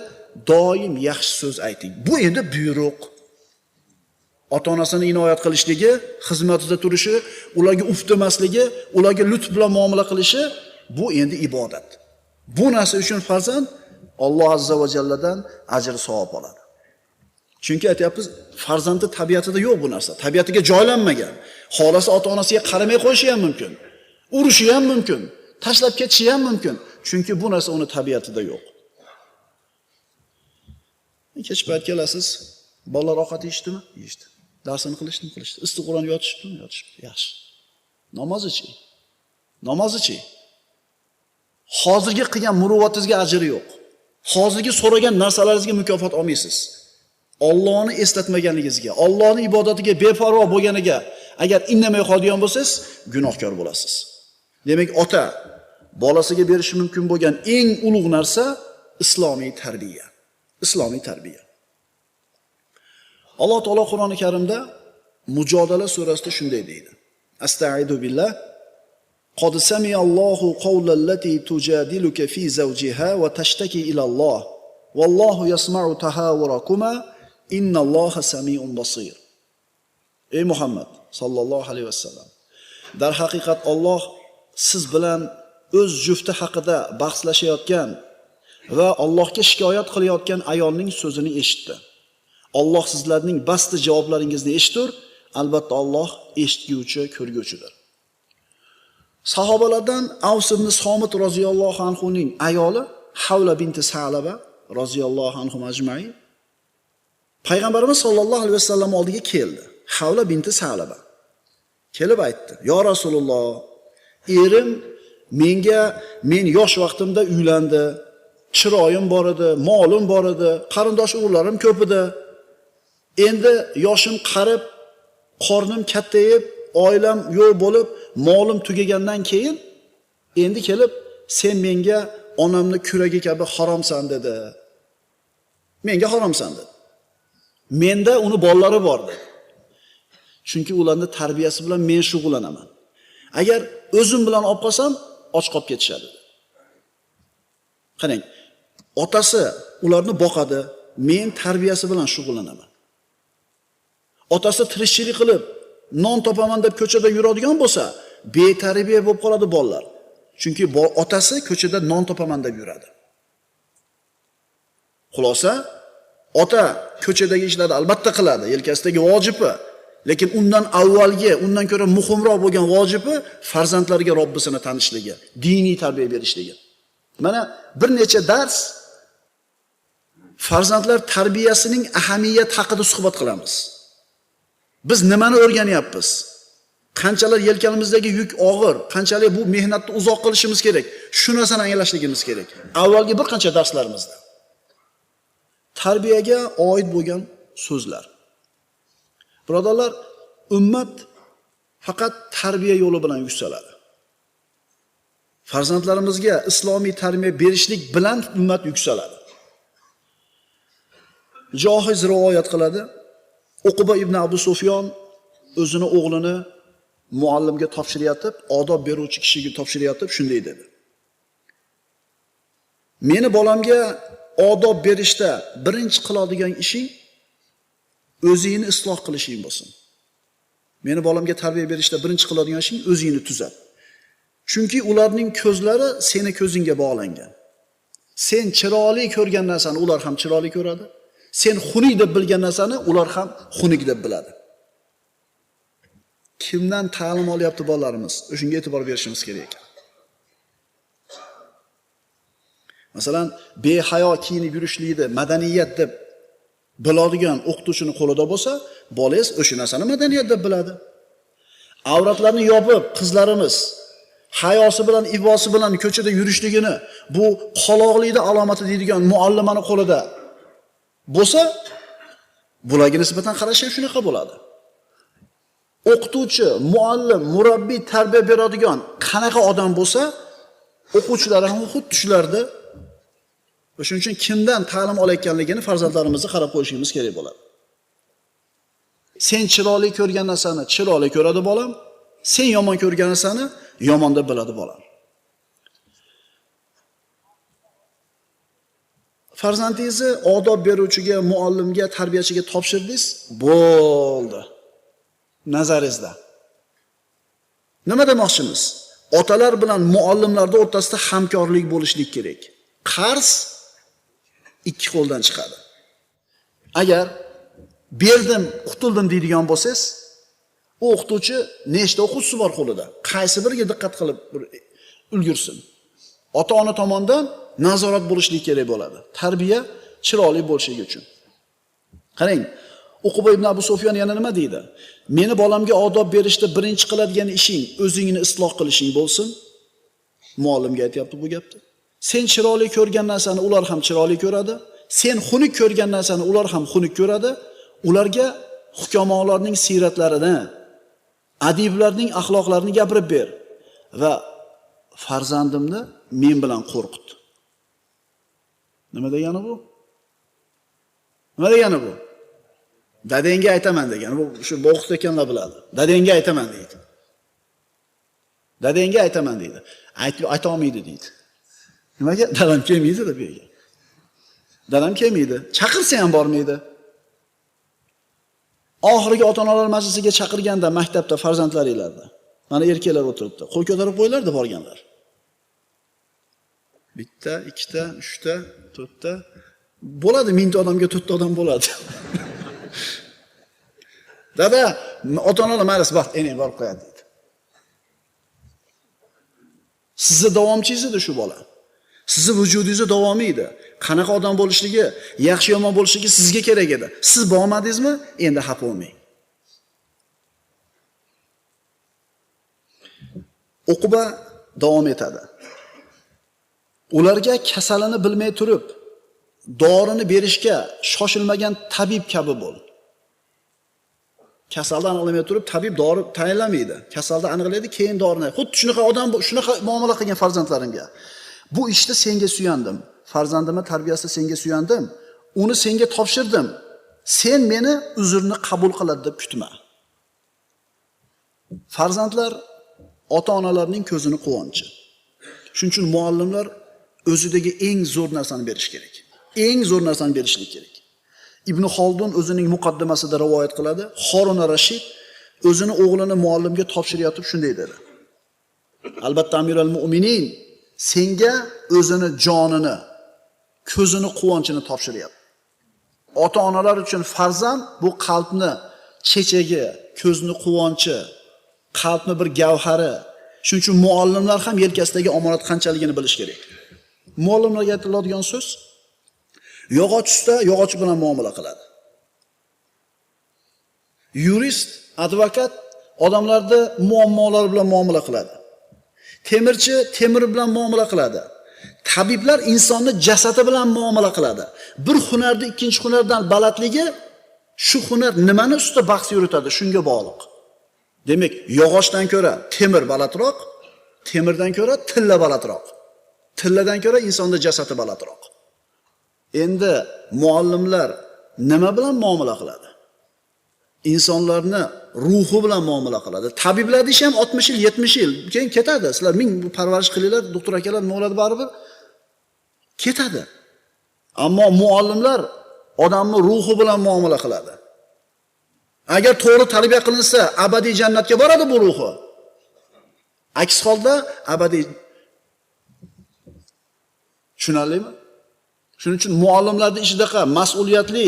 doim yaxshi so'z ayting. Bu endi buyruq. Ota-onasini inoyat qilishligi, xizmatida turishi, ularga uf demasligi, ularga lutf bilan muomala qilishi, bu endi ibodat. Bu narsa uchun farzand Alloh azza va jalladan ajr savob oladi. Chunki aytyapmiz, farzandning tabiatida yo'q bu narsa. Tabiatiga joylanmagan. Xolasi ota-onasiga qaramay qo'yishi ham mumkin. Urushi ham mumkin. Tashlab ketishi ham mumkin. Chunki bu narsa uni tabiatida yo'q. Kech payt kelasiz, bolalar ovqat yeyishdimi? Yeyishdi. Darsini qilishdimi? Qilishdi. Issiq Qur'on yotishibdimi? Yotishibdi. Yaxshi. Namozichi? Namozichi? Hozirgi qilgan muruvvatingizga ajri yo'q. Hozirgi so'ragan narsalaringizga mukofot olmaysiz. Allohni eslatmaganligingizga, Allohning ibodatiga beparvo bo'lganiga agar indamay qoladigan bo'lsangiz, gunohkor bo'lasiz. Demak, ota bolasiga berishi mumkin bo'lgan eng ulug' narsa islomiy tarbiya. Islomiy tarbiya. Alloh taolo Qur'oni Karimda Mujodala surasida shunday deydi. Astaidu billah. Qad sami'allohu qawlallati tujadiluka fi zawjiha va tashtaki ila Alloh. Vallohu yasma'u tahawurakuma. Innalloha samiun basir. Ey Muhammad sallallohu alayhi vasallam, darhaqiqat Alloh siz bilan o'z jufti haqida bahslashayotgan va Allohga shikoyat qilayotgan ayolning so'zini eshitdi. Alloh sizlarning basti javoblaringizni eshitur, albatta Alloh eshitguvchi, ko'rguvchidir. Sahobalardan Avs ibn Somit roziyallohu anhu ning ayoli Havla binti Salaba roziyallohu anhu majmai Payg'ambarimiz sollallohu alayhi vasallam oldiga keldi. Havla binti Salaba kelib aytdi: "Ya Rasululloh, erim menga men yosh vaqtimda uylandi, chiroyim bor edi, molim bor edi, qarindosh urug'larim ko'p edi. Endi yoshim qarib, qornim kattayib, oilam yo'q bo'lib, molim tugagandan keyin endi kelib sen menga onamni kuragi kabi haromsan dedi. Menga haromsan dedi. Menda uni bolalari bor dedi. Chunki ularning tarbiyasi bilan men shug'ullanaman. Agar o'zim bilan olib qolsam, och qolib ketishadi. Qarang, otasi ularni boqadi, men tarbiyasi bilan shug'ullanaman. Otasi tirikchilik qilib, non topaman deb ko'chada yuradigan bo'lsa, betarbiya bo'lib qoladi bolalar. Chunki otasi ko'chada non topaman deb yuradi. Xulosa, ota ko'chadagi ishlarni albatta qiladi, yelkasidagi vojibi, lekin undan avvalgi, undan ko'ra muhimroq bo'lgan vojibi farzandlariga Robbisini tanishligi, diniy tarbiya berishligi. Mana bir necha dars farzandlar tarbiyasining ahamiyati haqida suhbat qilamiz. Biz nimani o'rganyapmiz? Qanchalar yelkamızdagi yuk og'ir, qanchalik bu mehnatni uzoq qilishimiz kerak? Shu narsani anglashligimiz kerak. Avvalgi bir qancha darslarimizda tarbiyaga oid bo'lgan so'zlar. Birodarlar, ummat faqat tarbiya yo'li bilan yuksaladi. Farzandlarimizga islomiy tarbiya berishlik bilan ummat yuksaladi. Johiz rivoyat qiladi. Uqba ibn Abu Sufyon o'zini o'g'lini muallimga topshirayotib, odob beruvchi kishiga topshirayotib shunday dedi. Meni bolamga odob berishda birinchi qiladigan ishing o'zingni isloh qilishing bo'lsin. Meni bolamga tarbiya berishda birinchi qiladigan ishing o'zingni tuzat. Chunki ularning ko'zlari seni ko'zingga bog'langan. Sen chiroyli ko'rgan narsani ular ham chiroyli ko'radi. Sen xunuk deb bilgan narsani ular ham xunuk deb biladi. Kimdan ta'lim olyapti bolalarimiz? O'shunga e'tibor berishimiz kerak ekan. Masalan, behayo kiyinib yurishlikni madaniyat deb biladigan o'qituvchini qo'lida bo'lsa, bolangiz o'sha narsani madaniyat deb biladi. Avratlarni yopib, qizlarimiz hayosi bilan, ibosi bilan ko'chada yurishligini bu qoloqlikning alomati deydigan muallimani qo'lida bo'lsa, bularga nisbatan qarash ham shunaqa bo'ladi. O'qituvchi, muallim, murabbiy tarbiya beradigan qanaqa odam bo'lsa, o'quvchilar ham xuddi shularda Va shuning uchun kimdan ta'lim olayotganligini farzandlarimizni qarab qo'yishimiz kerak bo'ladi. Sen chiroyli ko'rgan narsani chiroyli ko'radi bolam, sen yomon ko'rgan narsani yomon deb biladi bolam. Farzandingizni odob beruvchiga, muallimga, tarbiyachiga topshirdingiz, bo'ldi. Nazaringizda. Nima demoqchimiz? Otalar bilan muallimlarda o'rtasida hamkorlik bo'lishlik kerak. Qarz ikki qo'ldan chiqadi. Agar berdim, qutuldim deydigan bo'lsangiz, u o'qituvchi nechta o'quvchisi bor qo'lida? Qaysi biriga diqqat qilib ulgursin? Ota-ona tomonidan nazorat bo'lishlik kerak bo'ladi. Tarbiya chiroyli bo'lishligi uchun. Qarang, Uquba ibn Abu Sufyon yana nima deydi? Meni bolamga odob berishda birinchi qiladigan ishing o'zingni isloh qilishing bo'lsin. Muallimga aytayapti bu gapni. Sen chiroyli ko'rgan narsani ular ham chiroyli ko'radi. Sen xunuk ko'rgan narsani ular ham xunuk ko'radi. Ularga hukamolarning siyratlarini, adiblarning axloqlarini gapirib ber va farzandimni men bilan qo'rqit. Nima degani bu? Nima degani bu? Dadangga aytaman degani. Bu shu o'qitayotganlar biladi. Dadangga aytaman deydi. Dadangga aytaman deydi. Ayta olmaydi deydi. Nimaga? Dadam kelmaydi deb yerga. Dadam kelmaydi. Chaqirsa ham bormaydi. Oxirgi ota-onalar majlisiga chaqirganda maktabda farzandlaringlarda mana erkaklar o'tiribdi. Qo'l ko'tarib qo'ylardi borganlar. Bitta, ikkita, uchta, to'rtta bo'ladi, 1000 ta odamga 4 ta odam bo'ladi. Dada, ota-onalar majlisi bor, enang borib qo'yadi deydi. Sizni davomchingiz edi shu bola. Sizni vujudingizni davomi edi. Qanaqa odam bo'lishligi, yaxshi yomon bo'lishligi sizga kerak edi. Siz bormadingizmi? Endi xafa bo'lmang. Uquba davom etadi. Ularga kasalini bilmay turib, dorini berishga shoshilmagan tabib kabi bo'l. Kasalni aniqlamay turib, tabib dori tayinlamaydi. Kasalni aniqlaydi, keyin dorini. Xuddi shunaqa odam, shunaqa muomala qilgan farzandlarimga. Bu ishda senga suyandim. Farzandimni tarbiyasida senga suyandim. Uni senga topshirdim. Sen meni uzrni qabul qiladi deb kutma. Farzandlar ota-onalarning ko'zini quvonchi. Shuning uchun muallimlar o'zidagi eng zo'r narsani berish kerak. Eng zo'r narsani berishlik kerak. Ibn Xoldun o'zining muqaddimasida rivoyat qiladi. Harun Rashid o'zini o'g'lini muallimga topshirayotib shunday dedi. Albatta Amirul Mu'minin senga o'zini jonini, ko'zini quvonchini topshiryapti. Ota-onalar uchun farzand bu qalbni chechagi, ko'zni quvonchi, qalbni bir gavhari. Shuning uchun muallimlar ham yelkasidagi omonat qanchaligini bilish kerak. Muallimlarga aytiladigan so'z, yog'och usta yog'och bilan muomala qiladi. Yurist, advokat odamlarni muammolari bilan muomala qiladi. Temirchi temir bilan muomala qiladi. Tabiblar insonni jasadi bilan muomala qiladi. Bir hunarni ikkinchi hunardan balandligi shu hunar nimani ustida bahs yuritadi, shunga bog'liq. Demak, yog'ochdan ko'ra temir balandroq, temirdan ko'ra tilla balandroq. Tilladan ko'ra insonda jasadi balandroq. Endi muallimlar nima bilan muomala qiladi? Insonlarni ruhi bilan muomala qiladi. Tabiblarning ishi ham 60 yil, 70 yil keyin ketadi. Sizlar ming parvarish qilinglar, doktor akalar nima bo'ladi baribir ketadi. Ammo muallimlar odamni ruhi bilan muomala qiladi. Agar to'g'ri tarbiya qilinsa, abadiy jannatga boradi bu ruhi. Aks holda abadiy. Tushunarlimi? Shuning uchun muallimlarning ishidaqa mas'uliyatli,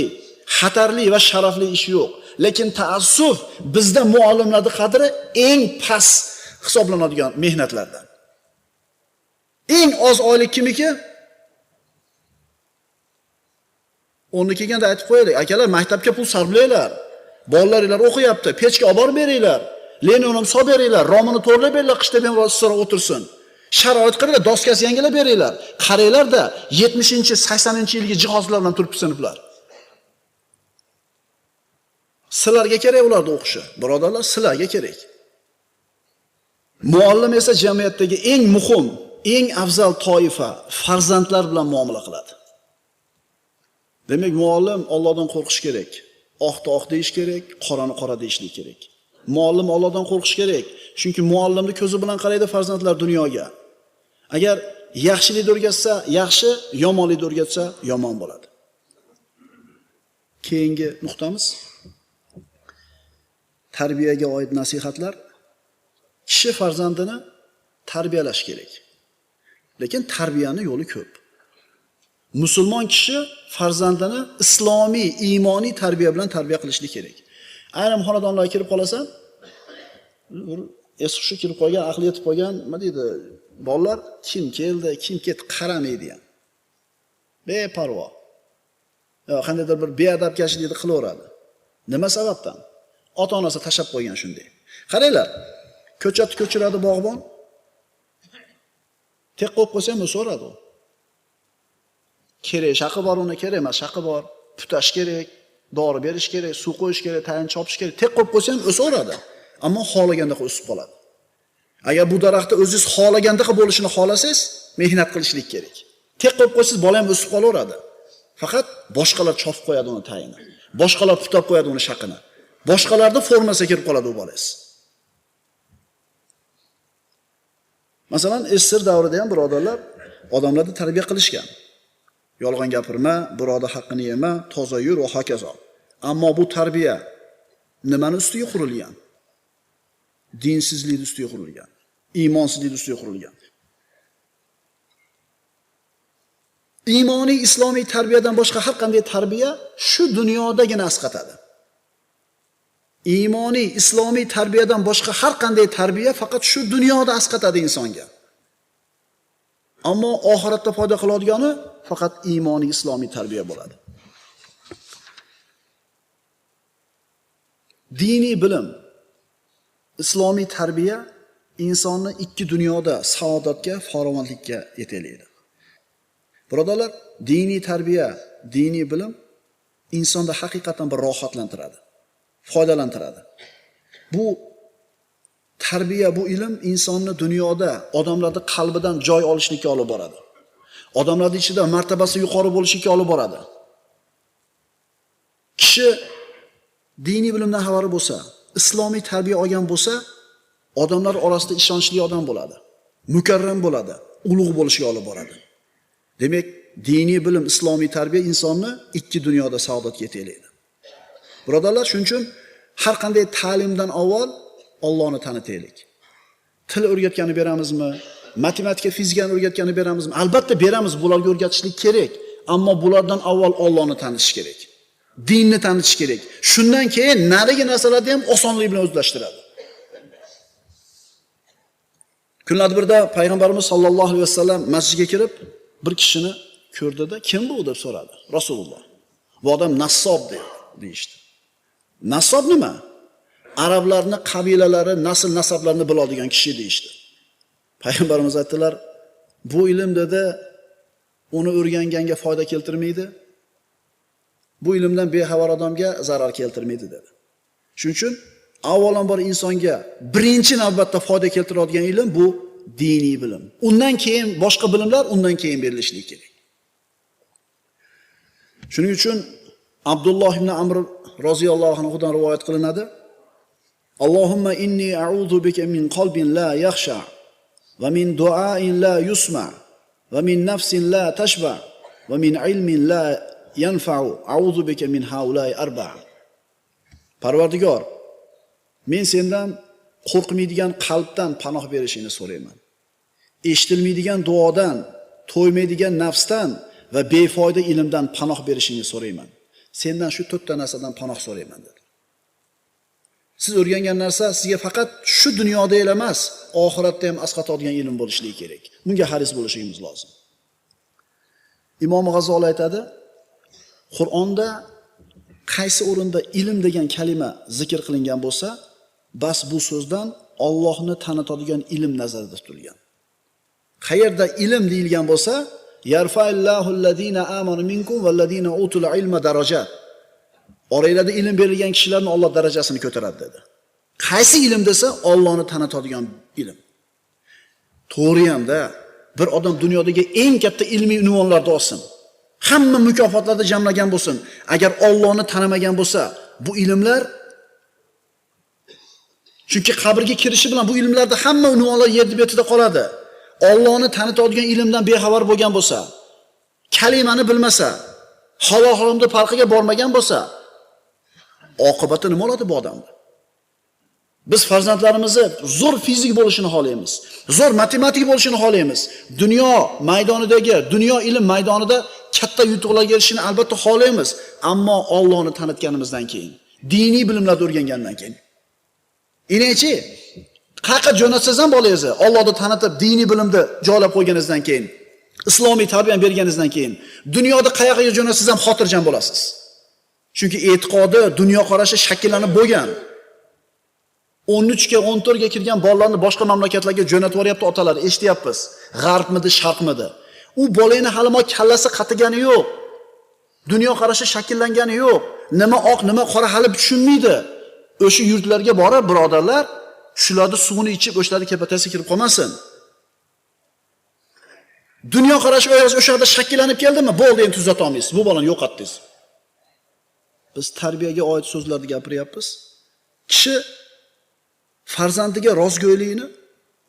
xatarli va sharafli ish yo'q. Lekin taassuf bizda muallimlarning qadri eng past hisoblanadigan mehnatlardan. Eng oz oylik kimniki? O'rni kelganda aytib qo'yaylik, akalar maktabga pul sarflanglar. Bolalaringlar o'qiyapti, pechka olib borib beringlar. Lenin ham solib beringlar, romini to'g'rilab beringlar, qishda bemalol issiqroq o'tirsin. Sharoit qilinglar, doskasi yangilab beringlar. Qaranglar-da, 70-80-yilgi jihozlar bilan turibdi sinflar. Sizlarga kerak ularda o'qishi, birodarlar, sizlarga kerak. Muallim esa jamiyatdagi eng muhim, eng afzal toifa farzandlar bilan muomala qiladi. Demak, muallim Allohdan qo'rqish kerak. Oqni oq deyish kerak, qorani qora deyishlik kerak. Muallim Allohdan qo'rqish kerak. Chunki muallimning ko'zi bilan qaraydi farzandlar dunyoga. Agar yaxshilikni o'rgatsa, yaxshi, yomonlikni o'rgatsa, yomon bo'ladi. Keyingi nuqtamiz tarbiyaga oid nasihatlar. Kishi farzandini tarbiyalash kerak. Lekin tarbiyani yo'li ko'p. Musulmon kishi farzandini islomiy, iymoniy tarbiya bilan tarbiya qilishlik kerak. Ayrim xonadonlarga kirib qolasan, bir es-hushi kirib qolgan, aqli yetib qolgan, nima deydi, bolalar kim keldi, kim ketdi qaramaydi ham. Beparvo. Qandaydir bir beadabgarchilikni qilaveradi. Nima sababdan? Ota-onasi tashab qo'ygan shunday. Qaranglar, ko'chatni ko'chiradi bog'bon. Tek qo'yib qo'ysa ham o'saveradi u. Kerak shaqi bor, uni kerak emas, shaqi bor. Putash kerak, dori berish kerak, suv qo'yish kerak, tayin chopish kerak. Tek qo'yib qo'ysa ham o'saveradi. Ammo xohlagandaqa o'sib qoladi. Agar bu daraxtni o'zingiz xohlagandaqa bo'lishini xohlasangiz, mehnat qilishlik kerak. Tek qo'yib qo'ysangiz bola ham o'sib qolaveradi. Faqat boshqalar chopib qo'yadi uni tayini. Boshqalar putab qo'yadi uni shaqini. Boshqalarda formasiga kirib qoladi u bolangiz. Masalan, SSR davrida ham birodarlar odamlarni tarbiya qilishgan. Yolg'on gapirma, birodar haqqini yema, toza yur va hokazo. Ammo bu tarbiya nimani ustiga qurilgan? Dinsizlik ustiga qurilgan, iymonsizlik ustiga qurilgan. Iymoniy islomiy tarbiyadan boshqa har qanday tarbiya shu dunyodagina asqatadi. Iymoniy islomiy tarbiyadan boshqa har qanday tarbiya faqat shu dunyoda asqatadi insonga. Ammo oxiratda foyda qiladigani faqat iymoniy islomiy tarbiya bo'ladi. Diniy bilim, islomiy tarbiya insonni ikki dunyoda saodatga, farovonlikka yetaklaydi. Birodarlar, diniy tarbiya, diniy bilim insonda haqiqatan bir rohatlantiradi, foydalantiradi. Bu tarbiya, bu ilm insonni dunyoda odamlarning qalbidan joy olishlikka olib boradi. Odamlarning ichida martabasi yuqori bo'lishiga olib boradi. Kishi diniy bilimdan xabari bo'lsa, islomiy tarbiya olgan bo'lsa, odamlar orasida ishonchli odam bo'ladi, mukarram bo'ladi, ulug' bo'lishiga olib boradi. Demak, diniy bilim, islomiy tarbiya insonni ikki dunyoda saodatga yetaklaydi. Birodarlar, shuning uchun har qanday ta'limdan avval Allohni tanitaylik. Til o'rgatgani beramizmi? Matematika, fizikani o'rgatgani beramizmi? Albatta beramiz, bularga o'rgatishlik kerak. Ammo bulardan avval Allohni tanitish kerak. Dinni tanitish kerak. Shundan keyin narigi narsalarni ham osonlik bilan o'zlashtiradi. Kunlarda birda Payg'ambarimiz sollallohu alayhi vasallam masjidga kirib bir kishini ko'rdida, kim bu deb so'radi Rasululloh. Bu odam nassob deyishdi. Nassob nima? Arablarning qabilalari, nasl nasablarini biladigan kishi deyishdi. Payg'ambarimiz aytdilar, bu ilm dedi, uni o'rganganga foyda keltirmaydi. Bu ilmdan bexabar odamga zarar keltirmaydi dedi. Shuning uchun avvalambor insonga birinchi navbatda foyda keltiradigan ilm bu diniy bilim. Undan keyin boshqa bilimlar undan keyin berilishligi kerak. Shuning uchun Abdulloh ibn Amr roziyallohu anhudan rivoyat qilinadi. Allohumma inni a'udhu bika min qalbin la yakhsha va min du'ain la yusma va min nafsin la tashba va min ilmin la yanfa'u a'udhu bika min haulai arba'a. Parvardigor, men sendan qo'rqmaydigan qalbdan panoh berishingni so'rayman. Eshitilmaydigan duodan, to'ymaydigan nafsdan va befoyda ilmdan panoh berishingni so'rayman. Sendan shu to'rtta narsadan panoh so'rayman dedi. Siz o'rgangan narsa sizga faqat shu dunyoda emas, oxiratda ham asqatadigan ilm bo'lishligi kerak. Bunga haris bo'lishimiz lozim. Imom G'azzoli aytadi, Qur'onda qaysi o'rinda ilm degan kalima zikr qilingan bo'lsa, bas bu so'zdan Allohni tanitadigan ilm nazarda tutilgan. Qayerda ilm deyilgan bo'lsa, yarfa'illahu allazina amanu minkum vallazina utul ilma darajat. Oranglarda ilm berilgan kishilarni Alloh darajasini ko'taradi dedi. Qaysi ilm desa, Allohni tanitadigan ilm. To'g'ri hamda bir odam dunyodagi eng katta ilmiy unvonlarni olsin, Hamma mukofotlarni jamlagan bo'lsin, agar Allohni tanimagan bo'lsa, bu ilmlar, chunki qabrga kirishi bilan bu ilmlarda hamma unvonlar yer betida qoladi. Allohni tanitadigan ilmdan bexabar bo'lgan bo'lsa, kalimani bilmasa, halol haromni farqiga bormagan bo'lsa, oqibati nima bo'ladi bu odamda? Biz farzandlarimizni zo'r fizik bo'lishini xohlaymiz, zo'r matematik bo'lishini xohlaymiz. Dunyo maydonidagi, dunyo ilm maydonida katta yutuqlarga erishishini albatta xohlaymiz, ammo Allohni tanitganimizdan keyin, diniy bilimlarni o'rgangandan keyin. Inaychi, qayerga jo'natsangiz ham bolangizni Allohni tanitib, diniy bilimni joylab qo'yganingizdan keyin, islomiy tarbiyani berganingizdan keyin, dunyoda qayerga jo'natsangiz ham xotirjam bo'lasiz. Chunki e'tiqodi, dunyo qarashi shakllanib bo'lgan. 13 ga 14 ga kirgan bolalarni boshqa mamlakatlarga jo'natib yuboryapti otalar, eshityapmiz. G'arbmidi, sharqmidi? U bolani hali kallasi qatigani yo'q. Dunyo qarashi shakllangani yo'q. Nima oq, nima qora hali tushunmaydi. O'sha yurtlarga borib, birodarlar, shularni suvini ichib, o'shalarning kepatasiga kirib qolmasin. Dunyo qarashi o'sha yerda shakllanib keldimi? Bo'ldi, endi tuzata olmaysiz. Bu bolani yo'qotdingiz. Biz tarbiyaga oid so'zlarni gapiryapmiz. Kishi farzandiga rostgo'ylikni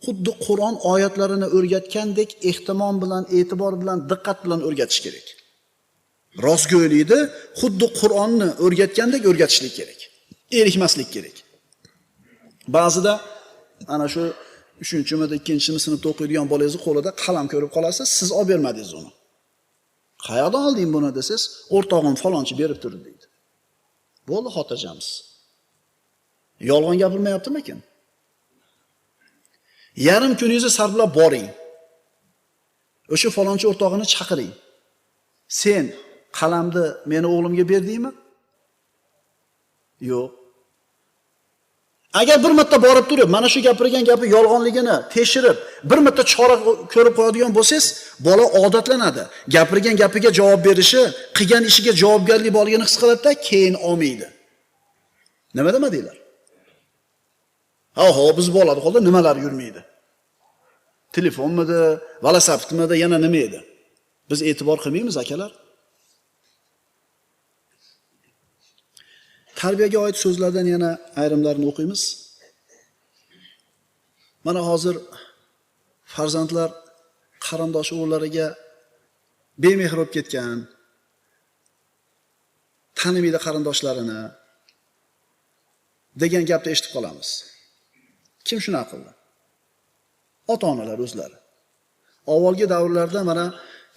xuddi Qur'on oyatlarini o'rgatgandek ehtimom bilan, e'tibor bilan, diqqat bilan o'rgatish kerak. Rostgo'ylikni xuddi Qur'onni o'rgatgandek o'rgatishlik kerak. Erikmaslik kerak. Ba'zida ana shu 3-chimi, 2-chimi sinfda o'qiydigan bolangizni qo'lida qalam ko'rib qolasiz, siz olib bermadingiz uni. Qayerdan olding buni desangiz, o'rtog'im falonchi berib turdi deydi. Bo'ldi, xotirjamsiz. Yolg'on gapirmayaptimikin? Yarim kuningizni sarflab boring. O'sha falonchi o'rtog'ini chaqiring. Sen qalamni meni o'g'limga berdingmi? Yo'q. Agar bir marta borib turib, mana shu gapirgan gapi yolg'onligini tekshirib, bir marta chora ko'rib qo'yadigan bo'lsangiz, bola odatlanadi. Gapirgan gapiga javob berishi, qilgan ishiga javobgarlik borligini his qiladi-da, keyin olmaydi. Nima demadinglar? Ha, ho, biz bolada qoldi, nimalar yurmaydi? Telefonmidi, velosipedmidi, yana nima edi? Biz e'tibor qilmaymiz, akalar. Tarbiyaga oid so'zlardan yana ayrimlarini o'qiymiz. Mana hozir farzandlar qarindosh o'g'illariga bemehr bo'lib ketgan, tanimaydi qarindoshlarini degan gapni eshitib qolamiz. Kim shunaqa qildi? Ota-onalar o'zlari. Avvalgi davrlarda mana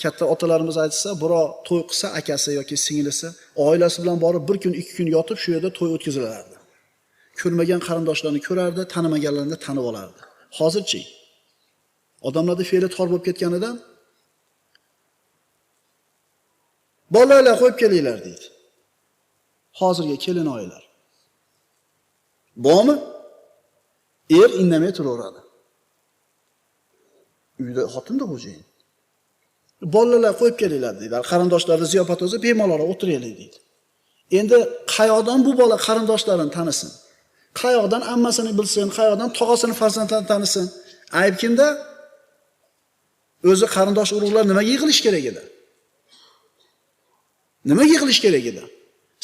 katta otalarimiz aytsa, birov to'y qilsa, akasi yoki singlisi oilasi bilan borib bir kun, 2 kun yotib shu yerda to'y o'tkazilardi. Ko'rmagan qarindoshlarni ko'rardi, tanimaganlarni tanib olardi. Hozirchi odamlarda fe'li tor bo'lib ketganidan bolalar qo'yib kelinglar deydi. Hozirgi kelin oilalar. Bormi? Er indamay turaveradi. Uyda xotin-da xo'jayin. Bolalar qo'yib kelinglar deydi. Qarindoshlarni ziyofat o'zi bemalol o'tiraylik deydi. Endi qayoqdan bu bola qarindoshlarini tanisin? Qayoqdan ammasini bilsin, qayoqdan tog'asini farzandlarini tanisin? Ayb kimda? O'zi qarindosh urug'lar nimaga yig'ilish kerak edi? Nimaga yig'ilish kerak edi?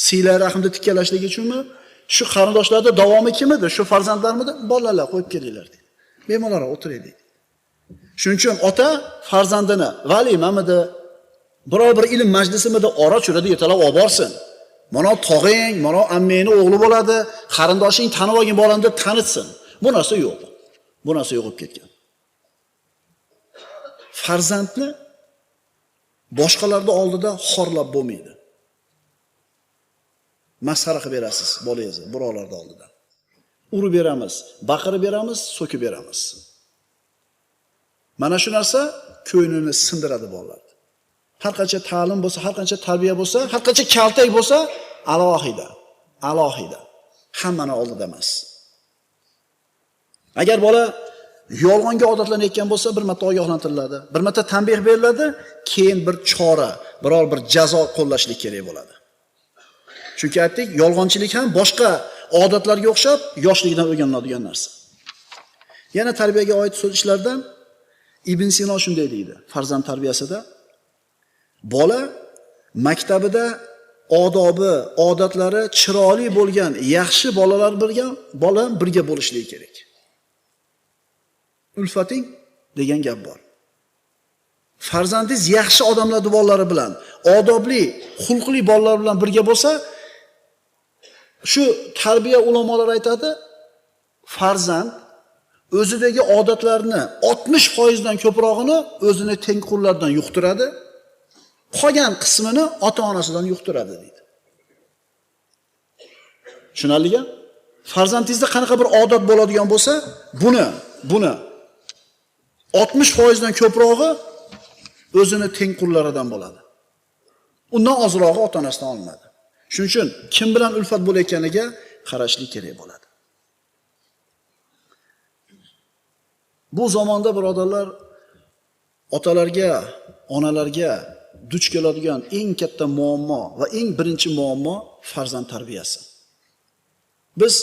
Siyla rahmni tikkalashlik uchunmi? Shu qarindoshlarda davomi kim edi? Shu farzandlarmidi? Bolalar qo'yib kelinglar deydi. Bemalol o'tiraylik. Shuning uchun ota farzandini valimamidi, biror bir ilm majlisimida ora-churada yetalab olib borsin. Mana tog'ing, mana ammangni o'g'li bo'ladi, qarindoshing tanib olgin bolam deb tanitsin. Bu narsa yo'q. Bu narsa yo'q bo'lib ketgan. Farzandni boshqalarning oldida xorlab bo'lmaydi. Masxara qilib berasiz bolangizni birovlarning oldida. Urib beramiz, baqirib beramiz, so'kib beramiz. Mana shu narsa ko'nglini sindiradi bolalarni. Har qancha ta'lim bo'lsa, har qancha tarbiya bo'lsa, har qancha kaltak bo'lsa, alohida, alohida. Hammani oldida emas. Agar bola yolg'onga odatlanayotgan bo'lsa, bir marta ogohlantiriladi, bir marta tanbeh beriladi, keyin bir chora, biror bir jazo qo'llashlik kerak bo'ladi. Chunki aytdik, yolg'onchilik ham boshqa odatlarga o'xshab yoshligidan o'rganiladigan narsa. Yana tarbiyaga oid so'z ishlardan Ibn Sino shunday deydi, farzand tarbiyasida bola maktabida odobi, odatlari chiroyli bo'lgan yaxshi bolalar bola birga bo'lishligi kerak. Ulfating degan gap bor. Farzandingiz yaxshi odamlar bolalari bilan, odobli, xulqli bolalar bilan birga bo'lsa, shu tarbiya ulamolar aytadi, farzand o'zidagi odatlarni 60% dan ko'prog'ini o'zini tengqurlaridan yuqtiradi, qolgan qismini ota-onasidan yuqtiradi deydi. Tushunarlimi? Farzandingizda qanaqa bir odat bo'ladigan bo'lsa, buni 60% dan ko'prog'i o'zini tengqurlaridan bo'ladi. Undan ozrog'i ota-onasidan olinadi. Shuning uchun kim bilan ulfat bo'layotganiga qarashlik kerak bo'ladi. Bu zamonda birodarlar, otalarga, onalarga duch keladigan eng katta muammo va eng birinchi muammo farzand tarbiyasi. Biz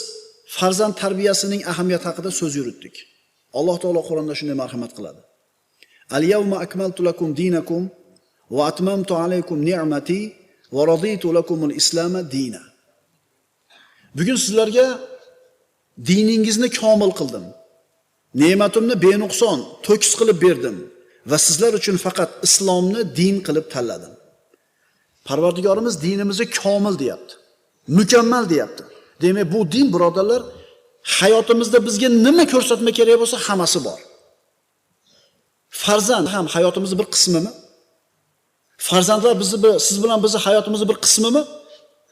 farzand tarbiyasining ahamiyati haqida so'z yuritdik. Alloh taolo Qur'onda shunday marhamat qiladi. Al-yawma akmaltu lakum dinakum va atmamtu alaykum ni'mati va raditu lakumul islama dina. Bugun sizlarga diningizni komil qildim. Ne'matimni benuqson, to'kis qilib berdim va sizlar uchun faqat islomni din qilib tanladim. Parvardigorimiz dinimizni komil deyapti. Mukammal deyapti. Demak, bu din birodarlar hayotimizda bizga nima ko'rsatma kerak bo'lsa hammasi bor. Farzand ham hayotimizning bir qismimi? Farzandlar bizni siz bilan bizni hayotimizning bir qismimi?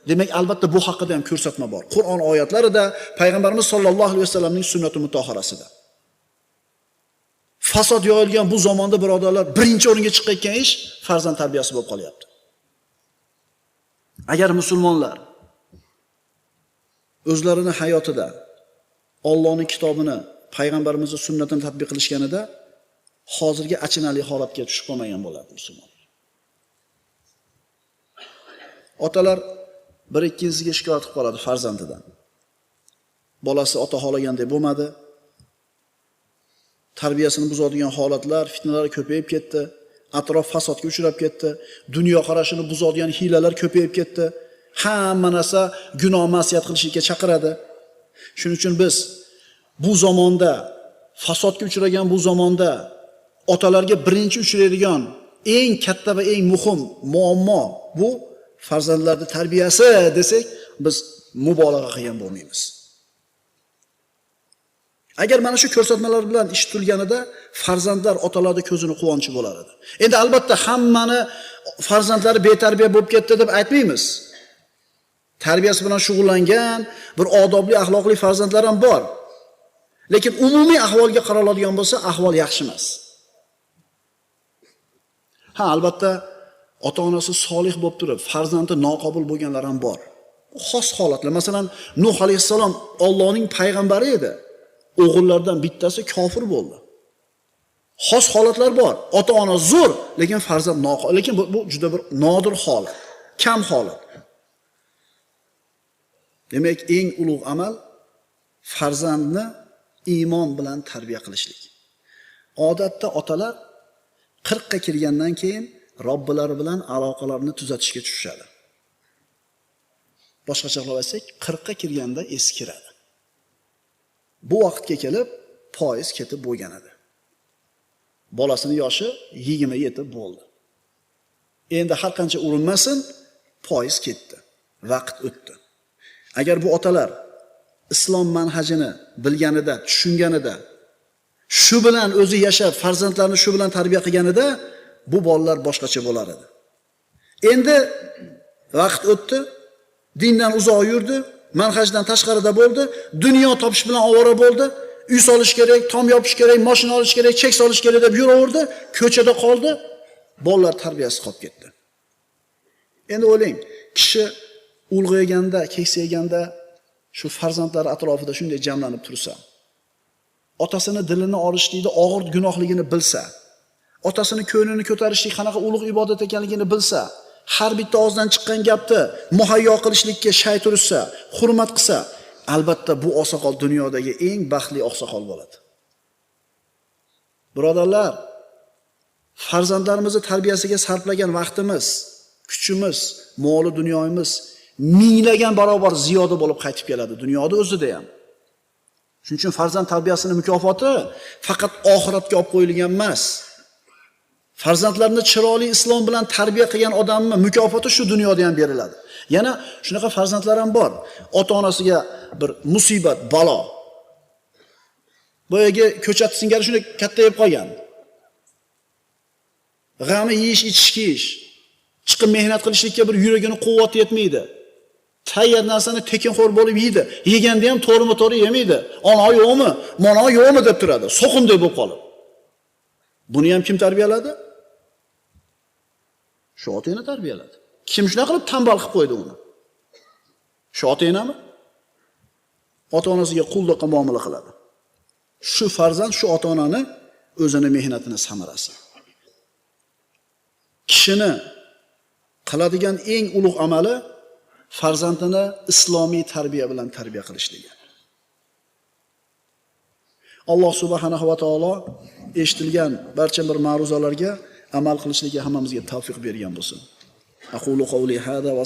Demak, albatta bu haqida ham ko'rsatma bor. Qur'on oyatlarida, payg'ambarimiz sollallohu alayhi vasallamning sunnati mutahharasida. Fasod yoyilgan bu zamonda birodarlar birinchi o'ringa chiqayotgan ish farzand tarbiyasi bo'lib qolyapti. Agar musulmonlar o'zlarini hayotida Allohning kitobini, payg'ambarimizning sunnatini tatbiq qilishganida hozirgi achinarli holatga tushib qolmagan bo'lardi musulmonlar. Otalar bir ikkinchisiga shikoyat qilib qoladi farzandidan. Bolasi ota xohlagandek bo'lmadi. Tarbiyasini buzadigan holatlar, fitnalar ko'payib ketdi. Atrof fasodga uchrab ketdi. Dunyo qarashini buzadigan hiylalar ko'payib ketdi. Hamma narsa gunoh ma'siyat qilishga chaqiradi. Shuning uchun biz bu zamonda, fasodga uchragan bu zamonda otalarga birinchi uchraydigan eng katta va eng muhim muammo bu farzandlarning tarbiyasi desak, biz mubolag'a qilgan bo'lmaymiz. Agar mana shu ko'rsatmalar bilan ish tutilganida farzandlar otalarning ko'zini quvonchi bo'lar edi. Endi albatta hammani farzandlari betarbiya bo'lib ketdi deb aytmaymiz. Tarbiyasi bilan shug'ullangan, bir odobli, axloqli farzandlar ham bor. Lekin umumiy ahvolga qaraladigan bo'lsa, ahvol yaxshi emas. Ha, albatta ota-onasi solih bo'lib turib, farzandi noqobil bo'lganlar ham bor. Bu xos holatlar. Masalan, Nuh alayhissalom Allohning payg'ambari edi. O'g'illardan bittasi kofir bo'ldi. Xos holatlar bor. Ota-ona zo'r, lekin farzand noqobil. Lekin bu juda bir nodir holat, kam holat. Demak, eng ulug' amal farzandni iymon bilan tarbiya qilishlik. Odatda otalar 40 ga kirgandan keyin Robbilari bilan aloqalarini tuzatishga tushishadi. Boshqacha qilib aytsak, 40 ga kirganda eskiradi. Bu vaqtga kelib poyiz ketib bo'lgan edi. Bolasini yoshi 27 bo'ldi. Endi har qancha urinmasin, poyiz ketdi. Vaqt o'tdi. Agar bu otalar islom manhajini bilganida, tushunganida, shu bilan o'zi yashab, farzandlarini shu bilan tarbiya qilganida bu bolalar boshqacha bo'lar edi. Endi vaqt o'tdi, dindan uzoq yurdi, manhajdan tashqarida bo'ldi, dunyo topish bilan ovora bo'ldi, uy solish kerak, tom yopish kerak, mashina olish kerak, chek solish kerak deb yuraverdi, ko'chada qoldi, bolalar tarbiyasi qolib ketdi. Endi o'ylang, kishi ulg'ayganda, keksayeganda shu farzandlari atrofida shunday jamlanib tursa, otasini dilini olishlikda og'ir gunohligini bilsa, otasini ko'nglini ko'tarishlik qanaqa ulug' ibodat ekanligini bilsa, har bitta og'izdan chiqqan gapni muhayyo qilishlikka shay tursa, hurmat qilsa, albatta bu oqsoqol dunyodagi eng baxtli oqsoqol bo'ladi. Birodarlar, farzandlarimizni tarbiyasiga sarflagan vaqtimiz, Kuchimiz, moli dunyomiz minglagan barobar ziyoda bo'lib qaytib keladi dunyoda o'zida ham. Shuning uchun farzand tarbiyasining mukofoti faqat oxiratga olib qo'yilgan emas. Farzandlarni chiroyli islom bilan tarbiya qilgan odamning mukofoti shu dunyoda ham beriladi. Yana shunaqa farzandlar ham bor. Ota-onasiga bir musibat, balo. Boyagi ko'chat singari shuni kattayib qolgan. G'ami yeyish, ichish, kiyish. Chiqib mehnat qilishlikka bir yuragini quvvati yetmaydi. Tayyor narsani tekinxo'r bo'lib yeydi. Yeganda ham to'g'rimi to'g'ri yemaydi. Ona yo'qmi, mona yo'qmi deb turadi. So'qimday bo'lib qolib. Buni ham kim tarbiyaladi? Shu ota-ona tarbiyaladi. Kim shunaqa qilib tambal qilib qo'ydi uni? Shu ota-onami? Ota-onasiga qulluqqa muomala qiladi. Shu farzand shu ota-onani o'zini mehnatini samarasi. Kishini qiladigan eng ulug' amali farzandini islomiy tarbiya bilan tarbiya qilishligi. Alloh subhanahu va taolo eshitilgan barcha bir ma'ruzalarga amal qilishligiga hammamizga tavfiq bergan bo'lsin. Aqulu qawli hada va